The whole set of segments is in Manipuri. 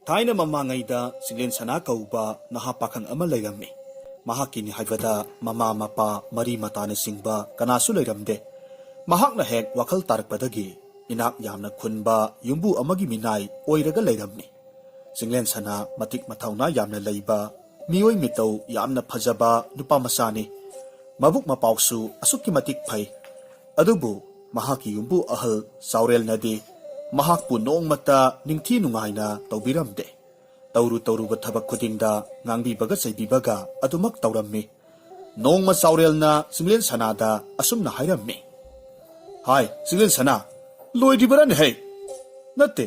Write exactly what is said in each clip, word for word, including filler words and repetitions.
ꯊꯥꯏꯅ ꯃꯃꯥꯡꯉꯩꯗ ꯆꯤꯡꯂꯦꯟ ꯁꯅꯥ ꯀꯧꯕ ꯅꯍꯥ ꯄꯥꯈꯪ ꯑꯃ ꯂꯩꯔꯝꯃꯤ꯫ ꯃꯍꯥꯛꯀꯤꯅꯤ ꯍꯥꯏꯕꯗ ꯃꯃꯥ ꯃꯄꯥ ꯃꯔꯤ ꯃꯇꯥꯅꯆꯤꯡꯕ ꯀꯅꯥꯁꯨ ꯂꯩꯔꯝꯗꯦ꯫ ꯃꯍꯥꯛꯅ ꯍꯦꯛ ꯋꯥꯈꯜ ꯇꯥꯔꯛꯄꯗꯒꯤ ꯏꯅꯥꯛ ꯌꯥꯝꯅ ꯈꯨꯟꯕ ꯌꯨꯝꯕꯨ ꯑꯃꯒꯤ ꯃꯤꯅꯥꯏ ꯑꯣꯏꯔꯒ ꯂꯩꯔꯝꯃꯤ꯫ ꯆꯤꯡꯂꯦꯟ ꯁꯅꯥ ꯃꯇꯤꯛ ꯃꯊꯧꯅꯥ ꯌꯥꯝꯅ ꯂꯩꯕ, ꯃꯤꯑꯣꯏ ꯃꯤꯇꯧ ꯌꯥꯝꯅ ꯐꯖꯕ ꯅꯨꯄꯥ ꯃꯆꯥꯅꯤ꯫ ꯃꯕꯨꯛ ꯃꯄꯥꯎꯁꯨ ꯑꯁꯨꯛꯀꯤ ꯃꯇꯤꯛ ꯐꯩ꯫ ꯑꯗꯨꯕꯨ ꯃꯍꯥꯛꯀꯤ ꯌꯨꯝꯕꯨ ꯑꯍꯜ ꯆꯥꯎꯔꯦꯜꯅꯗꯤ ꯃꯍꯥꯛꯄꯨ ꯅꯣꯡꯃꯇ ꯅꯤꯡꯊꯤ ꯅꯨꯡꯉꯥꯏꯅ ꯇꯧꯕꯤꯔꯝꯗꯦ꯫ ꯇꯧꯔꯨ ꯇꯧꯔꯨꯕ ꯊꯕꯛ ꯈꯨꯗꯤꯡꯗ ꯉꯥꯡꯕꯤꯕꯒ ꯆꯩꯕꯤꯕꯒ ꯑꯗꯨꯃꯛ ꯇꯧꯔꯝꯃꯤ꯫ ꯅꯣꯡꯃ ꯆꯥꯎꯔꯦꯜꯅ ꯆꯤꯡꯂꯦꯟ ꯁꯅꯥꯗ ꯑꯁꯨꯝꯅ ꯍꯥꯏꯔꯝꯃꯤ, "ꯍꯥꯏ, ꯆꯤꯡꯂꯦꯟ ꯁꯅꯥ, ꯂꯣꯏꯗ꯭ꯔꯤꯕꯔꯅꯦ ꯍꯩ? ꯅꯠꯇꯦ,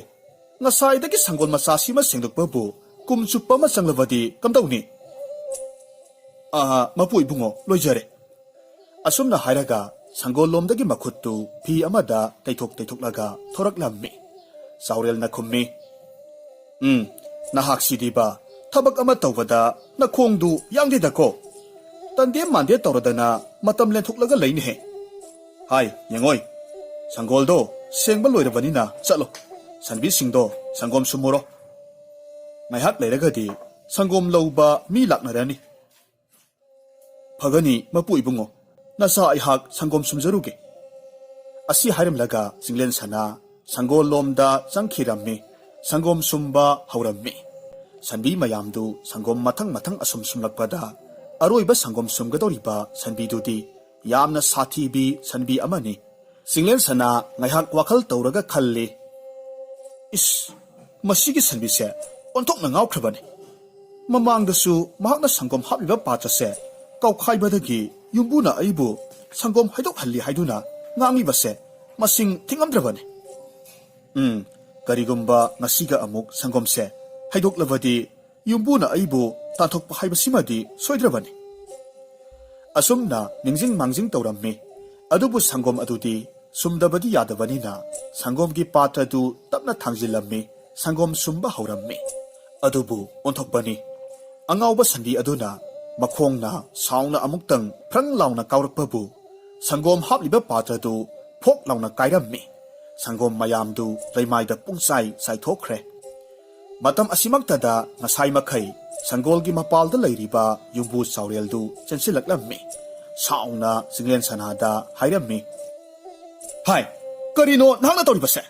ꯉꯁꯥꯏꯗꯒꯤ ꯁꯪꯒꯣꯜ ꯃꯆꯥꯁꯤꯃ ꯁꯦꯡꯗꯣꯛꯄꯕꯨ ꯀꯨꯝ ꯆꯨꯞꯄ ꯑꯃ ꯆꯪꯂꯕꯗꯤ ꯀꯝꯗꯧꯅꯤ?" "ꯑꯥ, ꯃꯄꯨ ꯏꯕꯨꯡꯉꯣ, ꯂꯣꯏꯖꯔꯦ꯫" ꯑꯁꯨꯝꯅ ꯍꯥꯏꯔꯒ ꯁꯪꯒꯣꯜ ꯂꯣꯝꯗꯒꯤ ꯃꯈꯨꯠꯇꯨ ꯐꯤ ꯑꯃꯗ ꯇꯩꯊꯣꯛ ꯇꯩꯊꯣꯛꯂꯒ ꯊꯣꯔꯛꯂꯝꯃꯤ꯫ ꯆꯥꯎꯔꯦꯜꯅ ꯈꯨꯝꯃꯤ, "ꯎꯝ, ꯅꯍꯥꯛꯁꯤꯗꯤꯕ, ꯊꯕꯛ ꯑꯃ ꯇꯧꯕꯗ ꯅꯈꯣꯡꯗꯨ ꯌꯥꯡꯗꯦꯗꯀꯣ꯫ ꯇꯟꯗꯦ ꯃꯥꯟꯗꯦ ꯇꯧꯔꯗꯅ ꯃꯇꯝ ꯂꯦꯟꯊꯣꯛꯂꯒ ꯂꯩꯅꯦꯍꯦ꯫ ꯍꯥꯏ, ꯌꯦꯡꯉꯣꯏ, ꯁꯪꯒꯣꯜꯗꯣ ꯁꯦꯡꯕ ꯂꯣꯏꯔꯕꯅꯤꯅ ꯆꯠꯂꯣ꯫ ꯁꯟꯕꯤꯁꯤꯡꯗꯣ ꯁꯪꯒꯣꯝ ꯁꯨꯝꯃꯨꯔꯣ꯫ ꯉꯥꯏꯍꯥꯛ ꯂꯩꯔꯒꯗꯤ ꯁꯪꯒꯣꯝ ꯂꯧꯕ ꯃꯤ ꯂꯥꯛꯅꯔꯅꯤ꯫" "ꯐꯒꯅꯤ, ꯃꯄꯨ ꯏꯕꯨꯡꯉꯣ, ꯅꯆꯥ ꯑꯩꯍꯥꯛ ꯁꯪꯒꯣꯝ ꯁꯨꯝꯖꯔꯨꯒꯦ꯫" ꯑꯁꯤ ꯍꯥꯏꯔꯝꯂꯒ ꯆꯤꯡꯂꯦꯟ ꯁꯅꯥ ꯁꯪꯒꯣꯜ ꯂꯣꯝꯗ ꯆꯪꯈꯤꯔꯝꯃꯤ꯫ ꯁꯪꯒꯣꯝ ꯁꯨꯝꯕ ꯍꯧꯔꯝꯃꯤ꯫ ꯁꯟꯕꯤ ꯃꯌꯥꯝꯗꯨ ꯁꯪꯒꯣꯝ ꯃꯊꯪ ꯃꯊꯪ ꯑꯁꯨꯝ ꯁꯨꯝꯂꯛꯄꯗ ꯑꯔꯣꯏꯕ ꯁꯪꯒꯣꯝ ꯁꯨꯝꯒꯗꯧꯔꯤꯕ ꯁꯟꯕꯤꯗꯨꯗꯤ ꯌꯥꯝꯅ ꯁꯥꯊꯤꯕꯤ ꯁꯟꯕꯤ ꯑꯃꯅꯤ꯫ ꯆꯤꯡꯂꯦꯟ ꯁꯅꯥ ꯉꯥꯏꯍꯥꯛ ꯋꯥꯈꯜ ꯇꯧꯔꯒ ꯈꯜꯂꯤ, "ꯏꯁ, ꯃꯁꯤꯒꯤ ꯁꯟꯕꯤꯁꯦ ꯑꯣꯟꯊꯣꯛꯅ ꯉꯥꯎꯈ꯭ꯔꯕꯅꯤ꯫ ꯃꯃꯥꯡꯗꯁꯨ ꯃꯍꯥꯛꯅ ꯁꯪꯒꯣꯝ ꯍꯥꯞꯂꯤꯕ ꯄꯥꯇ꯭ꯔꯁꯦ ꯀꯥꯎꯈꯥꯏꯕꯗꯒꯤ ꯌꯨꯝꯕꯨꯅ ꯑꯩꯕꯨ ꯁꯪꯒꯣꯝ ꯍꯩꯗꯣꯛꯍꯜꯂꯤ ꯍꯥꯏꯗꯨꯅ ꯉꯥꯡꯂꯤꯕꯁꯦ ꯃꯁꯤꯡ ꯊꯤꯉꯝꯗ꯭ꯔꯕꯅꯤ꯫ ꯎꯝ, ꯀꯔꯤꯒꯨꯝꯕ ꯉꯁꯤꯒ ꯑꯃꯨꯛ ꯁꯪꯒꯣꯝꯁꯦ ꯍꯩꯗꯣꯛꯂꯕꯗꯤ ꯌꯨꯝꯕꯨꯅ ꯑꯩꯕꯨ ꯇꯥꯟꯊꯣꯛꯄ ꯍꯥꯏꯕꯁꯤꯃꯗꯤ ꯁꯣꯏꯗ꯭ꯔꯕꯅꯤ꯫" ꯑꯁꯨꯝꯅ ꯅꯤꯡꯖꯤꯡ ꯃꯥꯡꯖꯤꯡ ꯇꯧꯔꯝꯃꯤ꯫ ꯑꯗꯨꯕꯨ ꯁꯪꯒꯣꯝ ꯑꯗꯨꯗꯤ ꯁꯨꯝꯗꯕꯗꯤ ꯌꯥꯗꯕꯅꯤꯅ ꯁꯪꯒꯣꯝꯒꯤ ꯄꯥꯇ꯭ꯔꯗꯨ ꯇꯞꯅ ꯊꯥꯡꯖꯤꯜꯂꯝꯃꯤ꯫ ꯁꯪꯒꯣꯝ ꯁꯨꯝꯕ ꯍꯧꯔꯝꯃꯤ꯫ ꯑꯗꯨꯕꯨ ꯑꯣꯟꯊꯣꯛꯄꯅꯤ꯫ ꯑꯉꯥꯎꯕ ꯁꯟꯕꯤ ꯑꯗꯨꯅ ꯃꯈꯣꯡꯅ ꯁꯥꯎꯅ ꯑꯃꯨꯛꯇꯪ ꯐ꯭ꯔꯪ ꯂꯥꯎꯅ ꯀꯥꯎꯔꯛꯄꯕꯨ ꯁꯪꯒꯣꯝ ꯍꯥꯞꯂꯤꯕ ꯄꯥꯇ꯭ꯔꯗꯨ ꯐꯣꯛ ꯂꯥꯎꯅ ꯀꯥꯏꯔꯝꯃꯤ꯫ ꯁꯪꯒꯣꯝ ꯃꯌꯥꯝꯗꯨ ꯂꯩꯃꯥꯏꯗ ꯄꯨꯡꯆꯥꯏ ꯆꯥꯏꯊꯣꯛꯈ꯭ꯔꯦ꯫ ꯃꯇꯝ ꯑꯁꯤꯃꯛꯇꯗ ꯉꯁꯥꯏ ꯃꯈꯩ ꯁꯪꯒꯣꯜꯒꯤ ꯃꯄꯥꯜꯗ ꯂꯩꯔꯤꯕ ꯌꯨꯝꯕꯨ ꯆꯥꯎꯔꯦꯜꯗꯨ ꯆꯦꯟꯁꯤꯜꯂꯛꯂꯝꯃꯤ꯫ ꯁꯥꯎꯅ ꯆꯤꯡꯂꯦꯟ ꯁꯅꯥꯗ ꯍꯥꯏꯔꯝꯃꯤ, "ꯍꯥꯏ, ꯀꯔꯤꯅꯣ ꯅꯍꯥꯛꯅ ꯇꯧꯔꯤꯕꯁꯦ?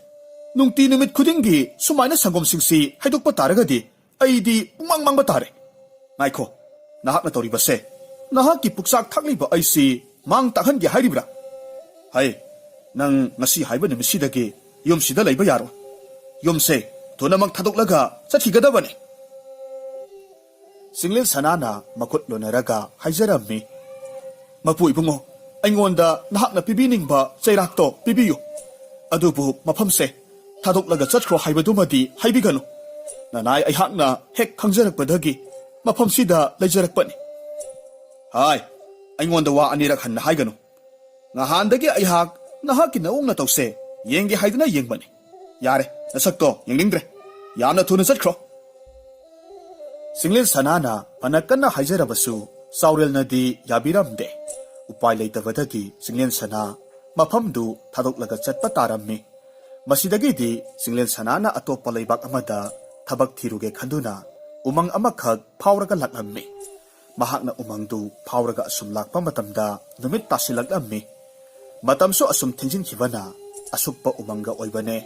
ꯅꯨꯡꯇꯤ ꯅꯨꯃꯤꯠ ꯈꯨꯗꯤꯡꯒꯤ ꯁꯨꯃꯥꯏꯅ ꯁꯪꯒꯣꯝꯁꯤꯡꯁꯤ ꯍꯩꯗꯣꯛꯄ ꯇꯥꯔꯒꯗꯤ ꯑꯩꯗꯤ ꯄꯨꯡꯃꯥꯡ ꯃꯥꯡꯕ ꯇꯥꯔꯦ꯫ ꯉꯥꯏꯈꯣ, ꯅꯍꯥꯛꯅ ꯇꯧꯔꯤꯕꯁꯦ ꯅꯍꯥꯛꯀꯤ ꯄꯨꯛꯆꯥꯛ ꯊꯥꯛꯂꯤꯕ ꯑꯩꯁꯤ ꯃꯥꯡ ꯇꯥꯛꯍꯟꯒꯦ ꯍꯥꯏꯔꯤꯕ꯭ꯔꯥ? ꯍꯩ, ꯅꯪ ꯉꯁꯤ ꯍꯥꯏꯕ ꯅꯨꯃꯤꯠꯁꯤꯗꯒꯤ ꯌꯨꯝꯁꯤꯗ ꯂꯩꯕ ꯌꯥꯔꯣꯏ꯫ ꯌꯨꯝꯁꯦ ꯊꯨꯅꯃꯛ ꯊꯥꯗꯣꯛꯂꯒ ꯆꯠꯈꯤꯒꯗꯕꯅꯤ"꯫ ꯆꯤꯡꯂꯦꯟ ꯁꯅꯥꯅ ꯃꯈꯨꯠ ꯂꯣꯟꯅꯔꯒ ꯍꯥꯏꯖꯔꯝꯃꯤ, "ꯃꯄꯨ ꯏꯕꯨꯡꯉꯣ, ꯑꯩꯉꯣꯟꯗ ꯅꯍꯥꯛꯅ ꯄꯤꯕꯤꯅꯤꯡꯕ ꯆꯩꯔꯥꯛꯇꯣ ꯄꯤꯕꯤꯌꯨ꯫ ꯑꯗꯨꯕꯨ ꯃꯐꯝꯁꯦ ꯊꯥꯗꯣꯛꯂꯒ ꯆꯠꯈ꯭ꯔꯣ ꯍꯥꯏꯕꯗꯨꯃꯗꯤ ꯍꯥꯏꯕꯤꯒꯅꯨ꯫ ꯅꯅꯥꯏ ꯑꯩꯍꯥꯛꯅ ꯍꯦꯛ ꯈꯪꯖꯔꯛꯄꯗꯒꯤ ꯃꯐꯝꯁꯤꯗ ꯂꯩꯖꯔꯛꯄꯅꯤ꯫ ꯍꯥꯏ, ꯑꯩꯉꯣꯟꯗ ꯋꯥ ꯑꯅꯤꯔꯛ ꯍꯟꯅ ꯍꯥꯏꯒꯅꯨ꯫ ꯉꯍꯥꯟꯗꯒꯤ ꯑꯩꯍꯥꯛ ꯅꯍꯥꯛꯀꯤ ꯅꯑꯣꯡ ꯅꯇꯧꯁꯦ ꯌꯦꯡꯒꯦ ꯍꯥꯏꯗꯨꯅ ꯌꯦꯡꯕꯅꯤ꯫ ꯌꯥꯔꯦ, ꯅꯁꯛꯇꯣ ꯌꯦꯡꯅꯤꯡꯗ꯭ꯔꯦ꯫ ꯌꯥꯝꯅ ꯊꯨꯅ ꯆꯠꯈ꯭ꯔꯣ"꯫ ꯆꯤꯡꯂꯦꯟ ꯁꯅꯥꯅ ꯐꯅ ꯀꯟꯅ ꯍꯥꯏꯖꯔꯕꯁꯨ ꯆꯥꯎꯔꯦꯜꯅꯗꯤ ꯌꯥꯕꯤꯔꯝꯗꯦ꯫ ꯎꯄꯥꯏ ꯂꯩꯇꯕꯗꯒꯤ ꯆꯤꯡꯂꯦꯟ ꯁꯅꯥ ꯃꯐꯝꯗꯨ ꯊꯥꯗꯣꯛꯂꯒ ꯆꯠꯄ ꯇꯥꯔꯝꯃꯤ꯫ ꯃꯁꯤꯗꯒꯤꯗꯤ ꯆꯤꯡꯂꯦꯟ ꯁꯅꯥꯅ ꯑꯇꯣꯞꯄ ꯂꯩꯕꯥꯛ ꯑꯃꯗ ꯊꯕꯛ ꯊꯤꯔꯨꯒꯦ ꯈꯟꯗꯨꯅ ꯎꯃꯪ ꯑꯃꯈꯛ ꯐꯥꯎꯔꯒ ꯂꯥꯛꯂꯝꯃꯤ꯫ ꯃꯍꯥꯛꯅ ꯎꯃꯪꯗꯨ ꯐꯥꯎꯔꯒ ꯑꯁꯨꯝ ꯂꯥꯛꯄ ꯃꯇꯝꯗ ꯅꯨꯃꯤꯠ ꯇꯥꯁꯤꯜꯂꯛꯂꯝꯃꯤ꯫ ꯃꯇꯝꯁꯨ ꯑꯁꯨꯝ ꯊꯦꯡꯖꯤꯟꯈꯤꯕꯅ ꯑꯁꯨꯛꯄ ꯎꯃꯪꯒ ꯑꯣꯏꯕꯅꯦ꯫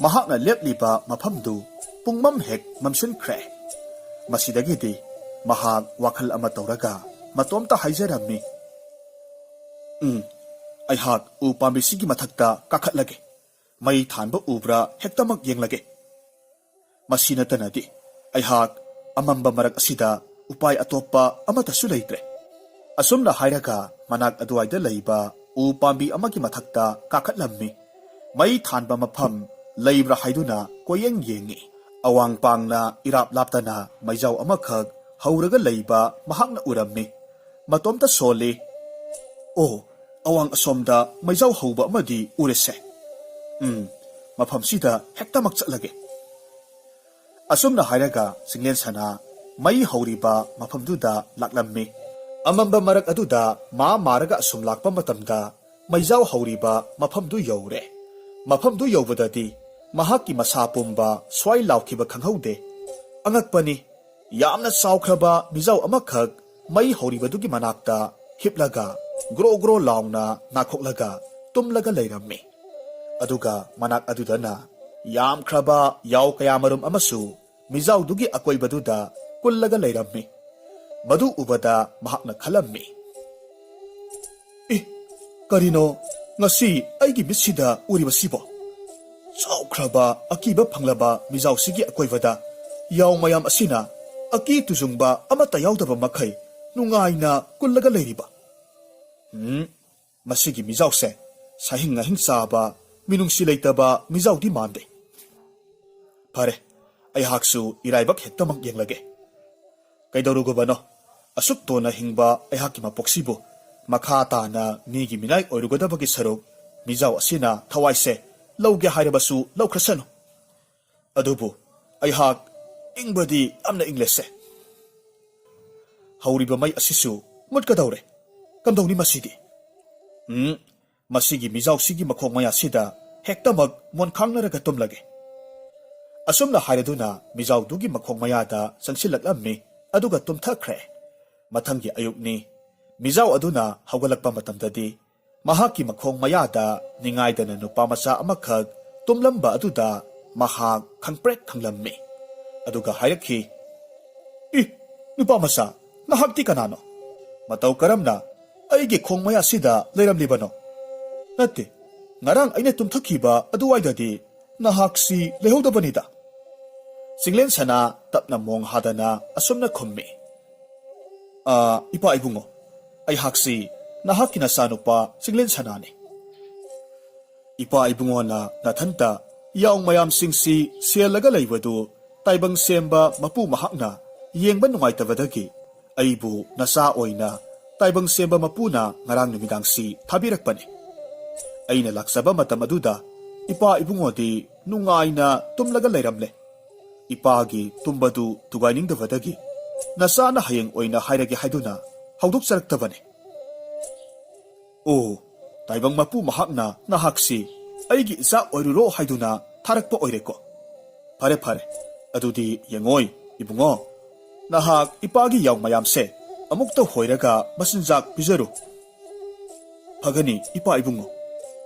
ꯃꯍꯥꯛꯅ ꯂꯦꯞꯂꯤꯕ ꯃꯐꯝꯗꯨ ꯄꯨꯡꯃꯝ ꯍꯦꯛ ꯃꯝꯁꯤꯟꯈ꯭ꯔꯦ꯫ ꯃꯁꯤꯗꯒꯤꯗꯤ ꯃꯍꯥꯛ ꯋꯥꯈꯜ ꯑꯃ ꯇꯧꯔꯒ ꯃꯇꯣꯝꯇ ꯍꯥꯏꯖꯔꯝꯃꯤ, "ꯎꯝ, ꯑꯩꯍꯥꯛ ꯎ ꯄꯥꯝꯕꯤꯁꯤꯒꯤ ꯃꯊꯛꯇ ꯀꯥꯈꯠꯂꯒꯦ꯫ ꯃꯩ ꯊꯥꯟꯕ ꯎꯕ꯭ꯔꯥ ꯍꯦꯛꯇꯃꯛ ꯌꯦꯡꯂꯒꯦ꯫ ꯃꯁꯤ ꯅꯠꯇꯅꯗꯤ ꯑꯩꯍꯥꯛ ꯑꯃꯝꯕ ꯃꯔꯛ ꯑꯁꯤꯗ ꯎꯄꯥꯏ ꯑꯇꯣꯞꯄ ꯑꯃꯠꯇꯁꯨ ꯂꯩꯇ꯭ꯔꯦ"꯫ ꯑꯁꯨꯝꯅ ꯍꯥꯏꯔꯒ ꯃꯅꯥꯛ ꯑꯗꯨꯋꯥꯏꯗ ꯂꯩꯕ ꯎ ꯄꯥꯝꯕꯤ ꯑꯃꯒꯤ ꯃꯊꯛꯇ ꯀꯥꯈꯠꯂꯝꯃꯤ꯫ ꯃꯩ ꯊꯥꯟꯕ ꯃꯐꯝ ꯂꯩꯕ꯭ꯔꯥ ꯍꯥꯏꯗꯨꯅ ꯀꯣꯏꯌꯦꯡ ꯌꯦꯡꯉꯤ꯫ ꯑꯋꯥꯡ ꯄꯥꯡꯅ ꯏꯔꯥꯞ ꯂꯥꯞꯇꯅ ꯃꯩꯖꯥꯎ ꯑꯃꯈꯛ ꯍꯧꯔꯒ ꯂꯩꯕ ꯃꯍꯥꯛꯅ ꯎꯔꯝꯃꯤ꯫ ꯃꯇꯣꯝꯇ ꯁꯣꯜꯂꯤ꯫ "ꯑꯣ, ꯑꯋꯥꯡ ꯑꯁꯣꯝꯗ ꯃꯩꯖꯥꯎ ꯍꯧꯕ ꯑꯃꯗꯤ ꯎꯔꯦꯁꯦ꯫ ꯎꯝ, ꯃꯐꯝꯁꯤꯗ ꯍꯦꯛꯇꯃꯛ ꯆꯠꯂꯒꯦ"꯫ ꯑꯁꯨꯝꯅ ꯍꯥꯏꯔꯒ ꯆꯤꯡꯂꯦꯟ ꯁꯅꯥ ꯃꯩ ꯍꯧꯔꯤꯕ ꯃꯐꯝꯗꯨꯗ ꯂꯥꯛꯂꯝꯃꯤ꯫ ꯑꯃꯝꯕ ꯃꯔꯛ ꯑꯗꯨꯗ ꯃꯥ ꯃꯥꯔꯒ ꯑꯁꯨꯝ ꯂꯥꯛꯄ ꯃꯇꯝꯗ ꯃꯩꯖꯥꯎ ꯍꯧꯔꯤꯕ ꯃꯐꯝꯗꯨ ꯌꯧꯔꯦ꯫ ꯃꯐꯝꯗꯨ ꯌꯧꯕꯗꯗꯤ ꯃꯍꯥꯛꯀꯤ ꯃꯁꯥ ꯄꯨꯝꯕ ꯁ꯭ꯋꯥꯏ ꯂꯥꯎꯈꯤꯕ ꯈꯪꯍꯧꯗꯦ꯫ ꯑꯉꯛꯄꯅꯤ, ꯌꯥꯝꯅ ꯆꯥꯎꯈ꯭ꯔꯕ ꯃꯤꯖꯥꯎ ꯑꯃꯈꯛ ꯃꯩ ꯍꯧꯔꯤꯕꯗꯨꯒꯤ ꯃꯅꯥꯛꯇ ꯍꯤꯞꯂꯒ ꯒ꯭ꯔꯣ ꯒ꯭ꯔꯣ ꯂꯥꯎꯅ ꯅꯥꯈꯣꯛꯂꯒ ꯇꯨꯝꯂꯒ ꯂꯩꯔꯝꯃꯤ꯫ ꯑꯗꯨꯒ ꯃꯅꯥꯛ ꯑꯗꯨꯗꯅ ꯌꯥꯝꯈ꯭ꯔꯕ ꯌꯥꯎ ꯀꯌꯥꯃꯔꯨꯝ ꯑꯃꯁꯨ ꯃꯤꯖꯥꯎꯗꯨꯒꯤ ꯑꯀꯣꯏꯕꯗꯨꯗ ꯀꯨꯜꯂꯒ ꯂꯩꯔꯝꯃꯤ꯫ ꯃꯗꯨ ꯎꯕꯗ ꯃꯍꯥꯛꯅ ꯈꯜꯂꯝꯃꯤ, "ꯏ, ꯀꯔꯤꯅꯣ ꯉꯁꯤ ꯑꯩꯒꯤ ꯃꯤꯠꯁꯤꯗ ꯎꯔꯤꯕꯁꯤꯕꯣ? ꯆꯥꯎꯈ꯭ꯔꯕ ꯑꯀꯤꯕ ꯐꯪꯂꯕ ꯃꯤꯖꯥꯎꯁꯤꯒꯤ ꯑꯀꯣꯏꯕꯗ ꯌꯥꯎ ꯃꯌꯥꯝ ꯑꯁꯤꯅ ꯑꯀꯤ ꯇꯨꯖꯨꯡꯕ ꯑꯃꯠꯇ ꯌꯥꯎꯗꯕ ꯃꯈꯩ ꯅꯨꯡꯉꯥꯏꯅ ꯀꯨꯜꯂꯒ ꯂꯩꯔꯤꯕ꯫ ꯎꯝ, ꯃꯁꯤꯒꯤ ꯃꯤꯖꯥꯎꯁꯦ ꯁꯥꯍꯤꯡ ꯉꯥꯍꯤꯡ ꯆꯥꯕ, ꯃꯤꯅꯨꯡꯁꯤ ꯂꯩꯇꯕ ꯃꯤꯖꯥꯎꯗꯤ ꯃꯥꯟꯗꯦ꯫ ꯐꯔꯦ, ꯑꯩꯍꯥꯛꯁꯨ ꯏꯔꯥꯏꯕꯛ ꯍꯦꯛꯇꯃꯛ ꯌꯦꯡꯂꯒꯦ꯫ ꯀꯩꯗꯧꯔꯨꯒꯕꯅꯣ? ꯑꯁꯨꯛ ꯇꯣꯟꯅ ꯍꯤꯡꯕ ꯑꯩꯍꯥꯛꯀꯤ ꯃꯄꯣꯛꯁꯤꯕꯨ ꯃꯈꯥ ꯇꯥꯅ ꯃꯤꯒꯤ ꯃꯤꯅꯥꯏ ꯑꯣꯏꯔꯨꯒꯗꯕꯒꯤ ꯁꯔꯨꯛ ꯃꯤꯖꯥꯎ ꯑꯁꯤꯅ ꯊꯋꯥꯏꯁꯦ ꯂꯧꯒꯦ ꯍꯥꯏꯔꯕꯁꯨ ꯂꯧꯈ꯭ꯔꯁꯅꯨ꯫ ꯑꯗꯨꯕꯨ ꯑꯩꯍꯥꯛ ꯏꯪꯕꯗꯤ ꯌꯥꯝꯅ ꯏꯪꯂꯦꯁꯦ꯫ ꯍꯧꯔꯤꯕ ꯃꯩ ꯑꯁꯤꯁꯨ ꯃꯨꯠꯀꯗꯧꯔꯦ꯫ ꯀꯝꯗꯧꯅꯤ ꯃꯁꯤꯗꯤ? ꯎꯝ, ꯃꯁꯤꯒꯤ ꯃꯤꯖꯥꯎꯁꯤꯒꯤ ꯃꯈꯣꯡ ꯃꯌꯥꯁꯤꯗ ꯍꯦꯛꯇꯃꯛ ꯃꯣꯟꯈꯥꯡꯅꯔꯒ ꯇꯨꯝꯂꯒꯦ꯫" ꯑꯁꯨꯝꯅ ꯍꯥꯏꯔꯗꯨꯅ ꯃꯤꯖꯥꯎꯗꯨꯒꯤ ꯃꯈꯣꯡ ꯃꯌꯥꯗ ꯆꯪꯁꯤꯜꯂꯛꯂꯝꯃꯤ, ꯑꯗꯨꯒ ꯇꯨꯝꯊꯈ꯭ꯔꯦ꯫ ꯃꯊꯪꯒꯤ ꯑꯌꯨꯛꯅꯤ꯫ ꯃꯤꯖꯥꯎ ꯑꯗꯨꯅ ꯍꯧꯒꯠꯂꯛꯄ ꯃꯇꯝꯗꯗꯤ ꯃꯍꯥꯛꯀꯤ ꯃꯈꯣꯡ ꯃꯌꯥꯗ ꯅꯤꯡꯉꯥꯏꯗꯅ ꯅꯨꯄꯥ ꯃꯆꯥ ꯑꯃꯈꯛ ꯇꯨꯝꯂꯝꯕ ꯑꯗꯨꯗ ꯃꯍꯥꯛ ꯈꯪꯄ꯭ꯔꯦꯛ ꯈꯪꯂꯝꯃꯤ꯫ ꯑꯗꯨꯒ ꯍꯥꯏꯔꯛꯈꯤ, "ꯏ, ꯅꯨꯄꯥ ꯃꯆꯥ, ꯅꯍꯥꯛꯇꯤ ꯀꯅꯥꯅꯣ? ꯃꯇꯧ ꯀꯔꯝꯅ ꯑꯩꯒꯤ ꯈꯣꯡ ꯃꯌꯥꯁꯤꯗ ꯂꯩꯔꯝꯂꯤꯕꯅꯣ? ꯅꯠꯇꯦ, ꯉꯔꯥꯡ ꯑꯩꯅ ꯇꯨꯝꯊꯈꯤꯕ ꯑꯗꯨꯋꯥꯏꯗꯗꯤ ꯅꯍꯥꯛꯁꯤ ꯂꯩꯍꯧꯗꯕꯅꯤꯗ꯫" ꯆꯤꯡꯂꯦꯟ ꯁꯅꯥ ꯇꯞꯅ ꯃꯣꯡ ꯍꯥꯗꯅ ꯑꯁꯨꯝꯅ ꯈꯨꯝꯃꯤ, "ꯑ, ꯏꯄꯥ ꯏꯕꯨꯡꯉꯣ, ꯑꯩꯍꯥꯛꯁꯤ ꯅꯍꯥꯛꯀꯤ ꯅꯆꯥꯅꯨꯄꯥ ꯆꯤꯡꯂꯦꯟ ꯁꯅꯥꯅꯤ꯫" ꯏꯄꯥ ꯏꯕꯨꯡꯉꯣꯅ ꯅꯊꯟꯇ ꯌꯥꯎ ꯃꯌꯥꯝꯁꯤꯡꯁꯤ ꯁꯦꯜꯂꯒ ꯂꯩꯕꯗꯨ ꯇꯥꯏꯕꯪ ꯁꯦꯝꯕ ꯃꯄꯨ ꯃꯍꯥꯛꯅ ꯌꯦꯡꯕ ꯅꯨꯡꯉꯥꯏꯇꯕꯗꯒꯤ ꯑꯩꯕꯨ ꯅꯆꯥ ꯑꯣꯏꯅ ꯇꯥꯏꯕꯪ ꯁꯦꯝꯕ ꯃꯄꯨꯅ ꯉꯔꯥꯡ ꯅꯨꯃꯤꯗꯥꯡꯁꯤ ꯊꯥꯕꯤꯔꯛꯄꯅꯤ꯫ ꯑꯩꯅ ꯂꯥꯛꯆꯕ ꯃꯇꯝ ꯑꯗꯨꯗ ꯏꯄꯥ ꯏꯕꯨꯡꯉꯣꯗꯤ ꯅꯨꯡꯉꯥꯏꯅ ꯇꯨꯝꯂꯒ ꯂꯩꯔꯝꯂꯦ꯫ ꯏꯄꯥꯒꯤ ꯇꯨꯝꯕꯗꯨ ꯊꯨꯒꯥꯏꯅꯤꯡꯗꯕꯗꯒꯤ ꯅꯆꯥꯅ ꯍꯌꯦꯡ ꯑꯣꯏꯅ ꯍꯥꯏꯔꯒꯦ ꯍꯥꯏꯗꯨꯅ ꯍꯧꯗꯣꯛꯆꯔꯛꯇꯕꯅꯤ꯫ ꯑꯣ, ꯇꯥꯏꯕꯪ ꯃꯄꯨ ꯃꯍꯥꯛꯅ ꯅꯍꯥꯛꯁꯤ ꯑꯩꯒꯤ ꯏꯆꯥ ꯑꯣꯏꯔꯨꯔꯣ ꯍꯥꯏꯗꯨꯅ ꯊꯥꯔꯛꯄ ꯑꯣꯏꯔꯦꯀꯣ꯫ ꯐꯔꯦ, ꯐꯔꯦ, ꯑꯗꯨꯗꯤ ꯌꯦꯡꯉꯣꯏ, ꯏꯕꯨꯡꯉꯣ, ꯅꯍꯥꯛ ꯏꯄꯥꯒꯤ ꯌꯥꯎ ꯃꯌꯥꯝꯁꯦ ꯑꯃꯨꯛꯇ ꯍꯣꯏꯔꯒ ꯃꯆꯤꯟꯖꯥꯛ ꯄꯤꯖꯔꯨ꯫ ꯐꯒꯅꯤ, ꯏꯄꯥ ꯏꯕꯨꯡꯉꯣ꯫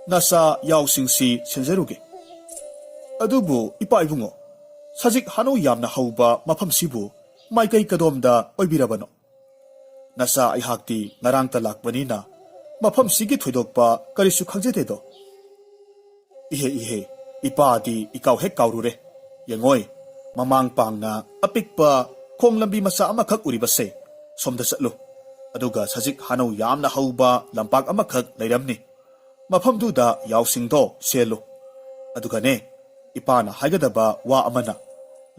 ꯅꯆꯥ ꯌꯥꯎꯁꯤꯡꯁꯤ ꯁꯦꯟꯖꯔꯨꯒꯦ꯫ ꯑꯗꯨꯕꯨ, ꯏꯄꯥ ꯏꯕꯨꯡꯉꯣ, ꯁꯖꯤꯛ ꯍꯥꯅꯧ ꯌꯥꯝꯅ ꯍꯧꯕ ꯃꯐꯝꯁꯤꯕꯨ ꯃꯥꯏꯀꯩ ꯀꯗꯣꯝꯗ ꯑꯣꯏꯕꯤꯔꯕꯅꯣ? ꯅꯆꯥ ꯑꯩꯍꯥꯛꯇꯤ ꯉꯔꯥꯡꯇ ꯂꯥꯛꯄꯅꯤꯅ ꯃꯐꯝꯁꯤꯒꯤ ꯊꯣꯏꯗꯣꯛꯄ ꯀꯔꯤꯁꯨ ꯈꯪꯖꯗꯦꯗꯣ꯫ ꯏꯍꯦ, ꯏꯍꯦ, ꯏꯄꯥꯗꯤ ꯏꯀꯥꯎ ꯍꯦꯛ ꯀꯥꯎꯔꯨꯔꯦ꯫ ꯌꯦꯡꯉꯣꯏ, ꯃꯃꯥꯡ ꯄꯥꯡꯅ ꯑꯄꯤꯛꯄ ꯈꯣꯡ ꯂꯝꯕꯤ ꯃꯆꯥ ꯑꯃꯈꯛ ꯎꯔꯤꯕꯁꯦ, ꯁꯣꯝꯗ ꯆꯠꯂꯨ꯫ ꯑꯗꯨꯒ ꯁꯖꯤꯛ ꯍꯥꯅꯧ ꯌꯥꯝꯅ ꯍꯧꯕ ꯂꯝꯄꯥꯛ ꯑꯃꯈꯛ ꯂꯩꯔꯝꯅꯤ꯫ ꯃꯐꯝꯗꯨꯗ ꯌꯥꯎꯁꯤꯡꯗꯣ ꯁꯦꯜꯂꯨ꯫ ꯑꯗꯨꯒꯅꯦ, ꯏꯄꯥꯅ ꯍꯥꯏꯒꯗꯕ ꯋꯥ ꯑꯃꯅ,